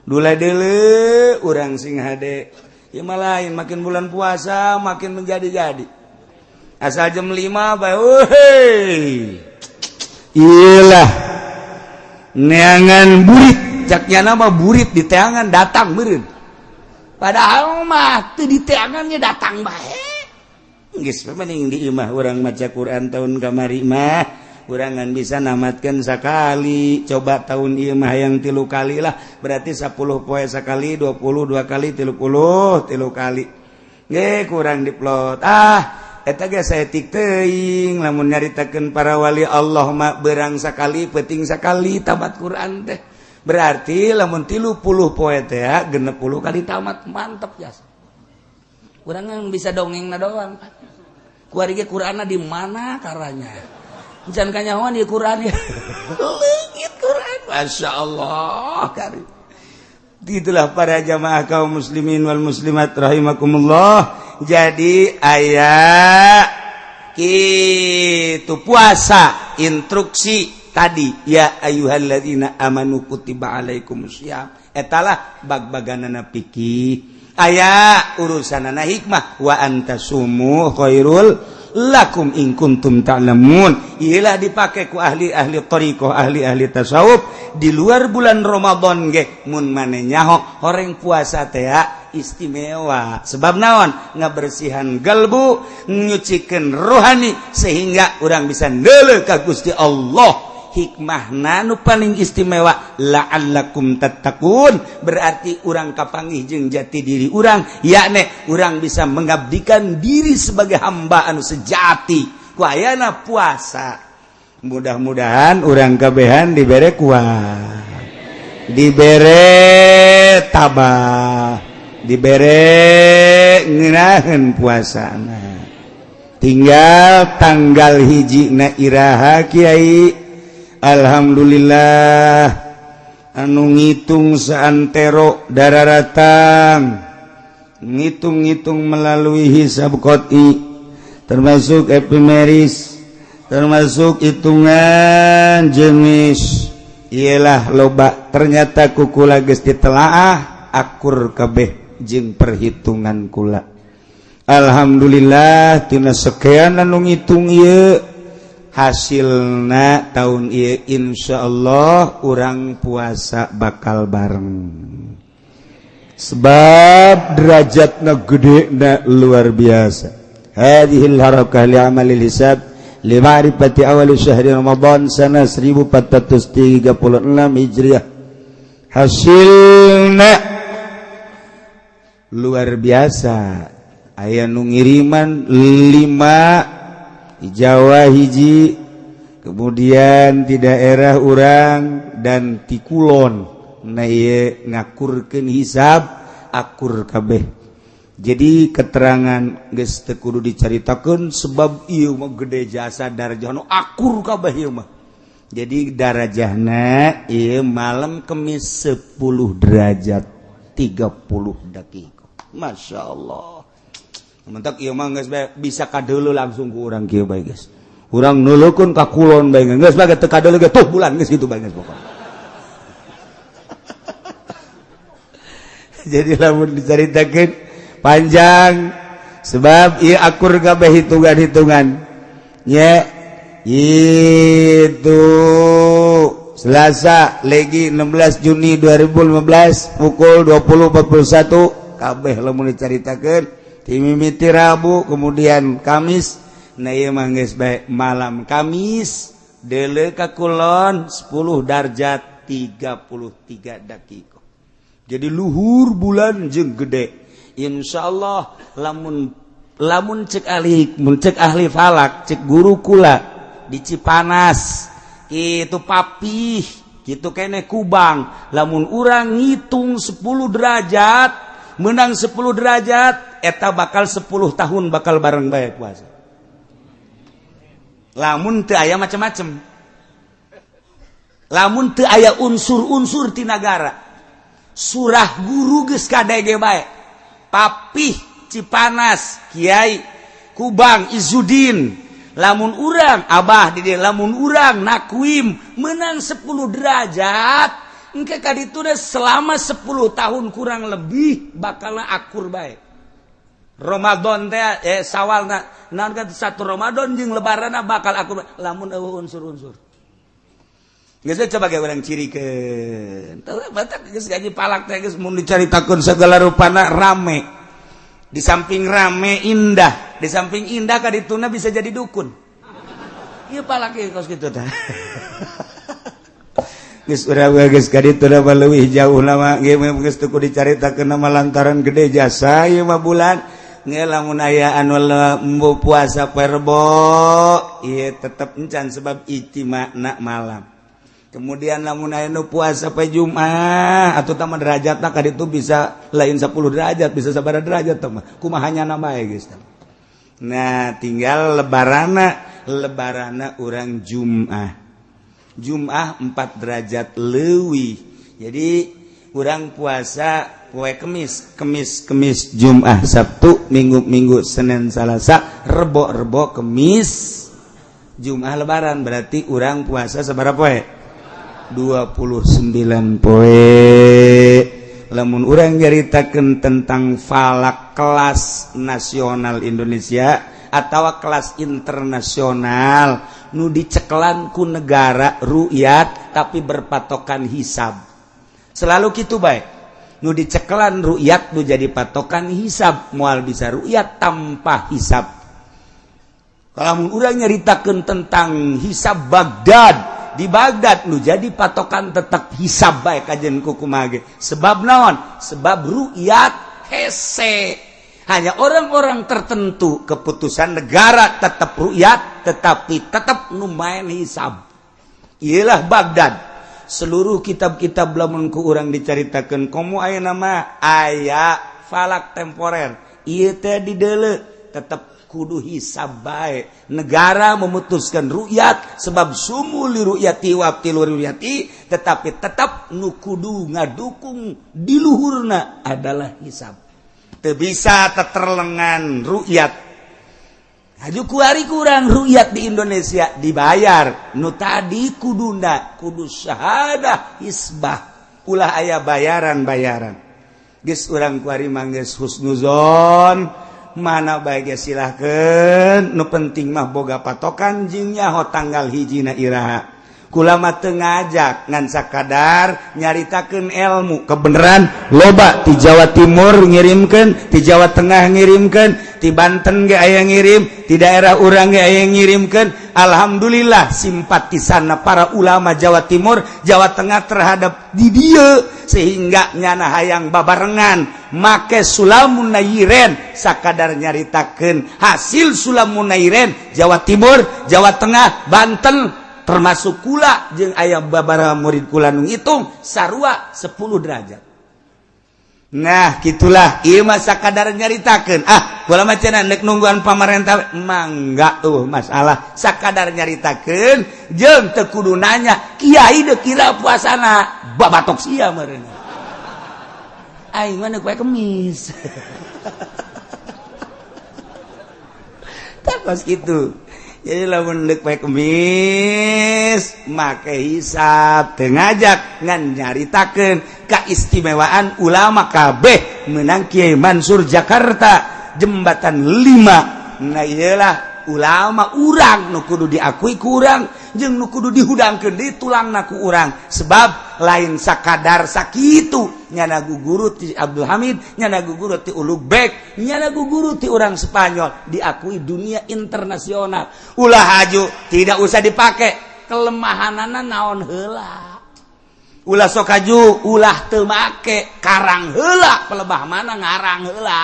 dula deuleu. Urang sing hade ya mah lain, makin bulan puasa makin menjadi-jadi. Asal jam 5 bae, hei, iyalah neangan burit, caknya nama burit di teangan datang meureun, padahal mah teu di teangannya datang bae. Geus mending di imah urang maca Quran. Tahun kamari mah urang ngan bisa namatkan sekali. Coba tahun ieu mah yang 3 kali lah, berarti 10 poe sekali, 22 kali, 33 kali ge kurang diplot. Ah, eta ge saeutik teuing. Lamun nyaritakeun para wali Allah mah berang sakali, peuting sakali tamat Quran teh. Berarti lamun 30 poe teh 60 kali tamat. Mantep ya, urang bisa dongeng na doang. Kuari ge Qur'anna di mana karanya, can kanyahoan di Quran ya leungit Quran. Masya Allah kari. Itulah para jamaah kaum muslimin wal muslimat rahimakumullah. Jadi aya itu puasa, instruksi tadi, ya ayyuhalladzina amanu kutiba alaikumusiyam, etalah bag-baganana fikih. Aya urusanana hikmah, wa antasumu khairul lakum in kuntum ta'lamun. Iyalah dipake ku ahli-ahli thariqah, ahli-ahli tasawuf di luar bulan Ramadan ge. Mun mane nyaho horeng puasa teh istimewa, sebab naon? Ngabersihan galbu, nyucikeun rohani, sehingga urang bisa neuleuh ka Gusti Allah. Hikmah nu paling istimewa, la'allakum tattaqun, berarti urang kapanggih jeung jati diri urang, yakni urang bisa mengabdikan diri sebagai hamba anu sejati ku ayana puasa. Mudah-mudahan urang kabehan dibere kuat, dibere tabah, dibere ngeunaheun puasana. Tinggal tanggal 1 na iraha, Kiai? Alhamdulillah, anu ngitung saantero dararatang, ngitung-ngitung melalui hisab qot'i, termasuk epimeris, termasuk hitungan jenis ialah loba. Ternyata ku kula geus ditelaah, akur kabeh jeung perhitungan kula. Alhamdulillah, tina sekian anu ngitung ieu hasilna, tahun ieu Insya Allah urang puasa bakal bareng, sebab derajatna gede na luar biasa. Hadhil harakah li amalil hisab li ma'rifati awal syahri Ramadan sana 1436 Hijriah, hasilna luar biasa. Aya nu ngiriman 5 di Jawa hiji, kemudian di daerah urang dan ti kulon. Nah, ngakurkeun hisab akur kabeh. Jadi keterangan geus teu kudu dicaritakeun, sebab ieu mah gede jasa darajah nu akur kabeh ieu mah. Jadi darajahna ieu malam Kemis 10 derajat 30 detik. Masya Allah. Mentak ieu mah geus bisa kadeuleu langsung ku urang kieu bae geus. Urang neuleukeun ka kulon bae geus bae, teu kadeuleu ge tuh bulan geus kitu bae geus pokona. Jadi lamun dicaritakeun panjang, sebab ieu akur kabeh hitungan-hitungan nya. Itu Selasa legi 16 Juni 2015 pukul 20.41 kabeh lamun dicaritakeun ti mimiti Rabu, kemudian Kamis. Nah, ieu mah geus bae malam Kamis deuleu ka kulon 10 darjat 33 dakika. Jadi luhur bulan jeung gede. Insyaallah lamun lamun cek ahli, mun cek ahli falak, cek guru kula di Cipanas itu, Papih gitu kene, Kubang, lamun urang ngitung 10 derajat, menang 10 derajat, eta bakal 10 tahun bakal bareng bae puasa, lamun teu aya macam-macam, lamun teu aya unsur-unsur ti nagara. Surah guru geus kadege bae, Papih, Cipanas, Kiai Kubang Izudin, lamun urang Abah di dieu, lamun urang nakwim menang 10 derajat, engke ka ditu selama 10 tahun kurang lebih bakal akur bae Ramadan teh, Sawal naon kan, satu Ramadan jeung Lebaran bakal akur bae lamun euweuh unsur-unsur. Geus coba ge urang cirikeun. Teu batak geus gaji palak teh geus mun dicaritakeun segala rupana rame. Di samping rame indah, di samping indah kadituna bisa jadi dukun. Ieu palak ieu kos kitu tah. Geus urang geus kadituna mah leuwih jauh lama ge geus teu kudu dicaritakeun mah, lantaran gede jasa ieu mah bulan. Nge lamun aya anu embo puasa poe Rebo ieu tetep encan sebab ijtima'na malam. Kemudian lamun aya nu puasa poe Jumat atau tama derajatna ka ditu bisa lain 10 derajat, bisa sabaraha derajat tah mah kumaha nyana bae geus. Nah, tinggal lebarana, lebarana urang Jumat, Jumat 4 derajat leuwih. Jadi urang puasa poe Kemis, Kemis, Kemis, Jumat, Sabtu, Minggu, Minggu, Senin, Salasa, Rebo, Rebo, Kemis, Jumat Lebaran, berarti urang puasa sabaraha poe? 29 poe. Lamun urang nyaritakeun tentang falak kelas nasional Indonesia atau kelas internasional nu dicekelan ku negara rukyat tapi berpatokan hisab, selalu gitu baik. Nu dicekelan rukyat nu jadi patokan hisab, moal bisa rukyat tanpa hisab. Kalau urang nyaritakeun tentang hisab Baghdad, di Baghdad nu jadi patokan tetap hisab bae kajen kukumaha ge. Sebab naon? Sebab rukyat hese hanya orang-orang tertentu, keputusan negara tetap rukyat tetapi tetap nu main hisab ialah Baghdad. Seluruh kitab-kitab lamun ku urang dicaritakeun, komo aya nama aya falak temporer ieu teh dideuleu tetap kudu hisab bae. Negara memutuskan rukyat sebab sumu li rukyati wa abtilu rukyati, tetapi tetap nu kudu ngadukung di luhurna adalah hisab. Teu bisa teterlengan rukyat. Haju kuari kurang rukyat di Indonesia dibayar nu tadi kuduna kudu syahadah hisbah, ulah aya bayaran-bayaran. Geus urang kuari mah geus husnuzon mana baik silahkan, nu penting mah boga patokan jeung nyaho tanggal hijina iraha. Kula mah teu ngajak, ngan sakadar nyaritakeun ilmu kebenaran. Loba di Jawa Timur ngirimkeun, di Jawa Tengah ngirimkeun, di Banten ge aya ngirim, di daerah urang ge aya ngirimkeun. Alhamdulillah simpatisanna para ulama Jawa Timur, Jawa Tengah terhadap di dieu sehingga nyana hayang babarengan make Sulamun Nairen. Sakadar nyaritakeun hasil Sulamun Nairen Jawa Timur, Jawa Tengah, Banten, termasuk kula jeung aya babaraha murid kula nu ngitung sarua 10 derajat. Nah, gitulah ieu mah sakadar nyaritakeun. Ah, kula mah cenah nek nungguan pamarentah mangga tuh masalah, sakadar nyaritakeun jeung teu kudu nanya kiai deuk kira puasana babatok sia meureun. Aing mah poe Kemis. Tak kos kitu. Jadi lamun deuk poe Kemis make hisab, teu ngajak ngan nyaritakeun keistimewaan ulama kabeh menang Kiai Mansur Jakarta Jembatan 5. Nah, iyalah. Ulama urang nu kudu diakui ku urang jeung nu kudu dihudangkeun deui tulangna ku urang, sebab lain sakadar sakitu nyana guguru ti Abdul Hamid, nyana guguru ti Ulugbek, nyana guguru ti urang Spanyol, diakui dunia internasional. Ulah haju tidak usah dipakai kelemahanana naon heula, ulah sok haju, ulah teu make karang heula pelebah mana, ngarang heula.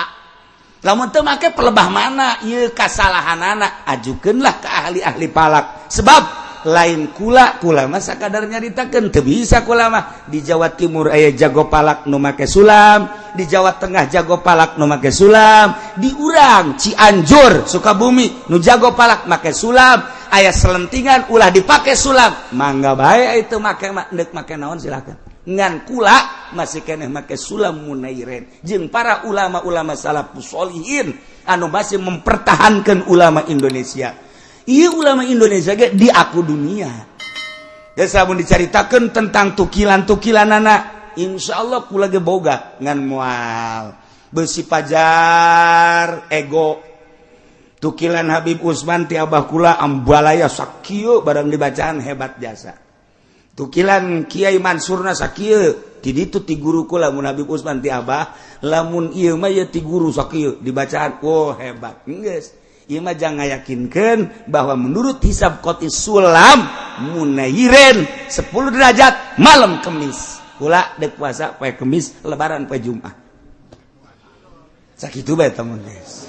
Lamun teu make pelebah mana ieu kasalahanana, ajukeunlah ke ahli-ahli palak, sebab lain kula, kula mah sakadar nyaritakeun, teu bisa kula mah. Di Jawa Timur aya jago palak nu make sulam, di Jawa Tengah jago palak nu make sulam, di urang Cianjur Sukabumi nu jago palak make sulam. Aya selentingan ulah dipake sulam, mangga bae itu make mah, deuk make naon silakan. Ngan kula masih keneh make sulam munairen jeung para ulama-ulama salafus solihin anu masih mempertahankan ulama Indonesia. Iya, ulama Indonesia ge diaku dunia. Desa mun dicaritakeun tentang tukilan-tukilan anak, insya Allah kula ge boga, ngan moal besi pajar ego. Tukilan Habib Usman ti abah kula ambalaya sakieu, barang dibacaan hebat jasa. Tukilan Kiai Mansurna sakieu, ti ditu ti guru kula. Mun Habib Usman ti abah, lamun ieu mah ieu ti guru sakieu, dibacaan oh hebat. Geus ieu mah jangan ngayakinkeun bahwa menurut hisab qoti sulam munairen 10 derajat malam Kemis. Kula dek puasa poe Kemis, lebaran poe Jumat. Sakitu bae temen geus.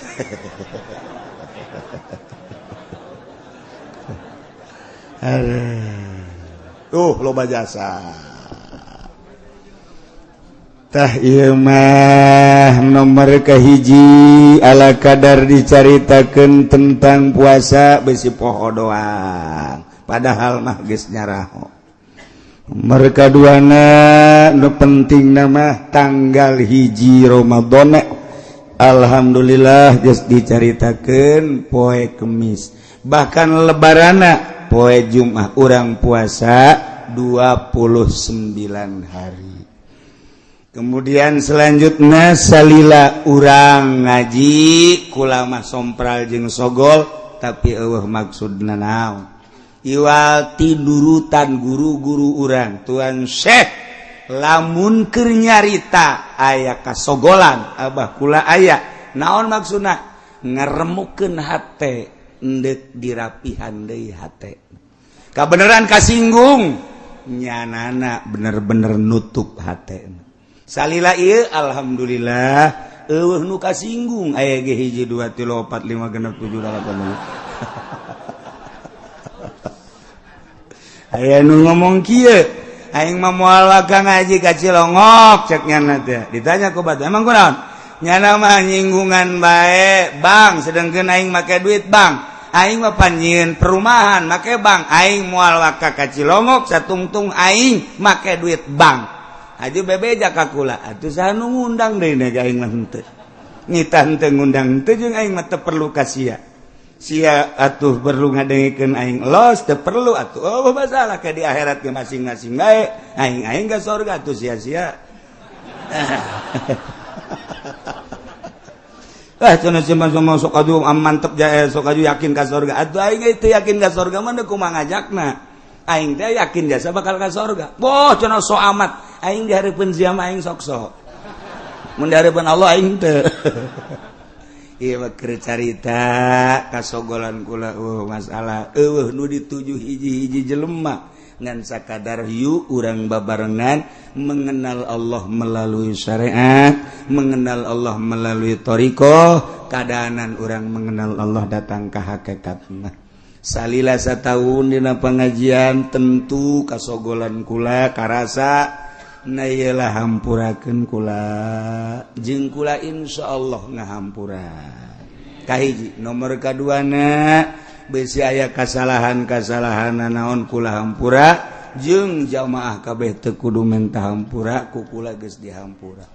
Tuh loba jasa. Tah ieu mah nomor kahiji, ala kadar dicaritakeun tentang puasa besi poho doang, padahal mah geus nyaraho. Nomor kaduana nu penting nama tanggal 1 Ramadan, alhamdulillah geus dicaritakeun poe Kemis, bahkan lebarana poe Jumat, urang puasa 29 hari. Kemudian selanjutnya salila urang ngaji, kula mah sompral jeung sogol, tapi eueuh maksudna naon, iwal tidurutan guru-guru urang. Tuan Syekh lamun keur nyarita aya kasogolan abah kula, aya naon maksudna, ngaremukeun hate, endek dirapihan deui hate. Kabeneran kasinggung nyanana bener-bener nutup hate. Salila ieu alhamdulillah eueuh nu kasinggung, aya ge 1 2 3 4 5 6 7 8. Aya nu ngomong kieu, aing mah moal waka ngaji ka Cilongok, cek nyana teh. Ditanya ku batur, emang kunaon? Nyana mah nyinggungan bae, Bang, sedengkeun aing make duit bank. Aing mah panjieun perumahan make bank, aing moal waka ka Cilongok satungtung aing make duit bank. Aju bebeja ka kula, atuh saha nu ngundang deui na aing mah henteu. Nitah henteu ngundang henteu jeung aing mah teu perlu ka sia. Sia atuh perlu ngadengekeun aing los teu perlu atuh. Oh masalah ke di akhirat ge masing-masing bae. Aing aing ka surga atuh sia-sia. Ah cenah sia mah sok aju mantep jae, sok aju yakin ka surga. Atuh aing teu yakin ka surga mah kumaha ngajakna. Aing teh yakin jasa bakal ka surga. Boh cenah sok amat. Aing dihareupeun sia mah aing sok-sok. Mun dihareupeun Allah aing teu. Ieu mah keur carita kasogolan kula masalah eueuh nu dituju hiji-hiji jelema, ngan sakadar yuk urang babarengan mengenal Allah melalui syariat, mengenal Allah melalui thariqah, kadanan urang mengenal Allah datang ka hakikatna. Salila satahun dina pengajian tentu kasogolan kula karasa. Nah iyalah hampurakeun kula jeung kula insyaallah ngahampura. Kahiji nomor kaduana besi aya kasalahan-kasalahan naon kula hampura jeung jamaah kabeh teu kudu menta hampura ku kula geus dihampura.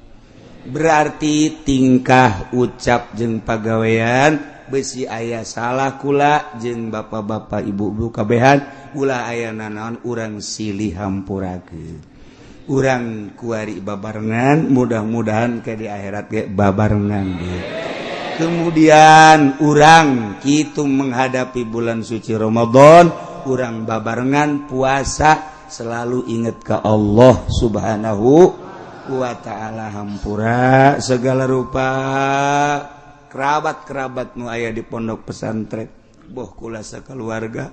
Berarti tingkah ucap jeung pagawean besi aya salah kula jeung bapak-bapak ibu-ibu kabehan ulah aya nanaon urang silih hampurakeun. Urang kuari babarengan, mudah-mudahan ke di akhirat ge babarengan deui. Kemudian urang kitu menghadapi bulan suci Ramadan, urang babarengan puasa, selalu ingat ke Allah Subhanahu wa ta'ala. Hampura segala rupa kerabat-kerabat nu aya di pondok pesantren, boh kula keluarga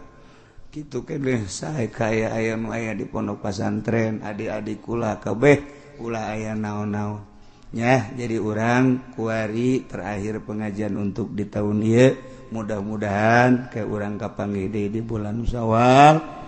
gitu kene, saya kaya aya nu aya di pondok pesantren, adik-adik kula kabeh, ulah aya naon-naon ya. Jadi urang kuari terakhir pengajian untuk di tahun ieu, mudah-mudahan ke urang kapanggih di bulan Syawal.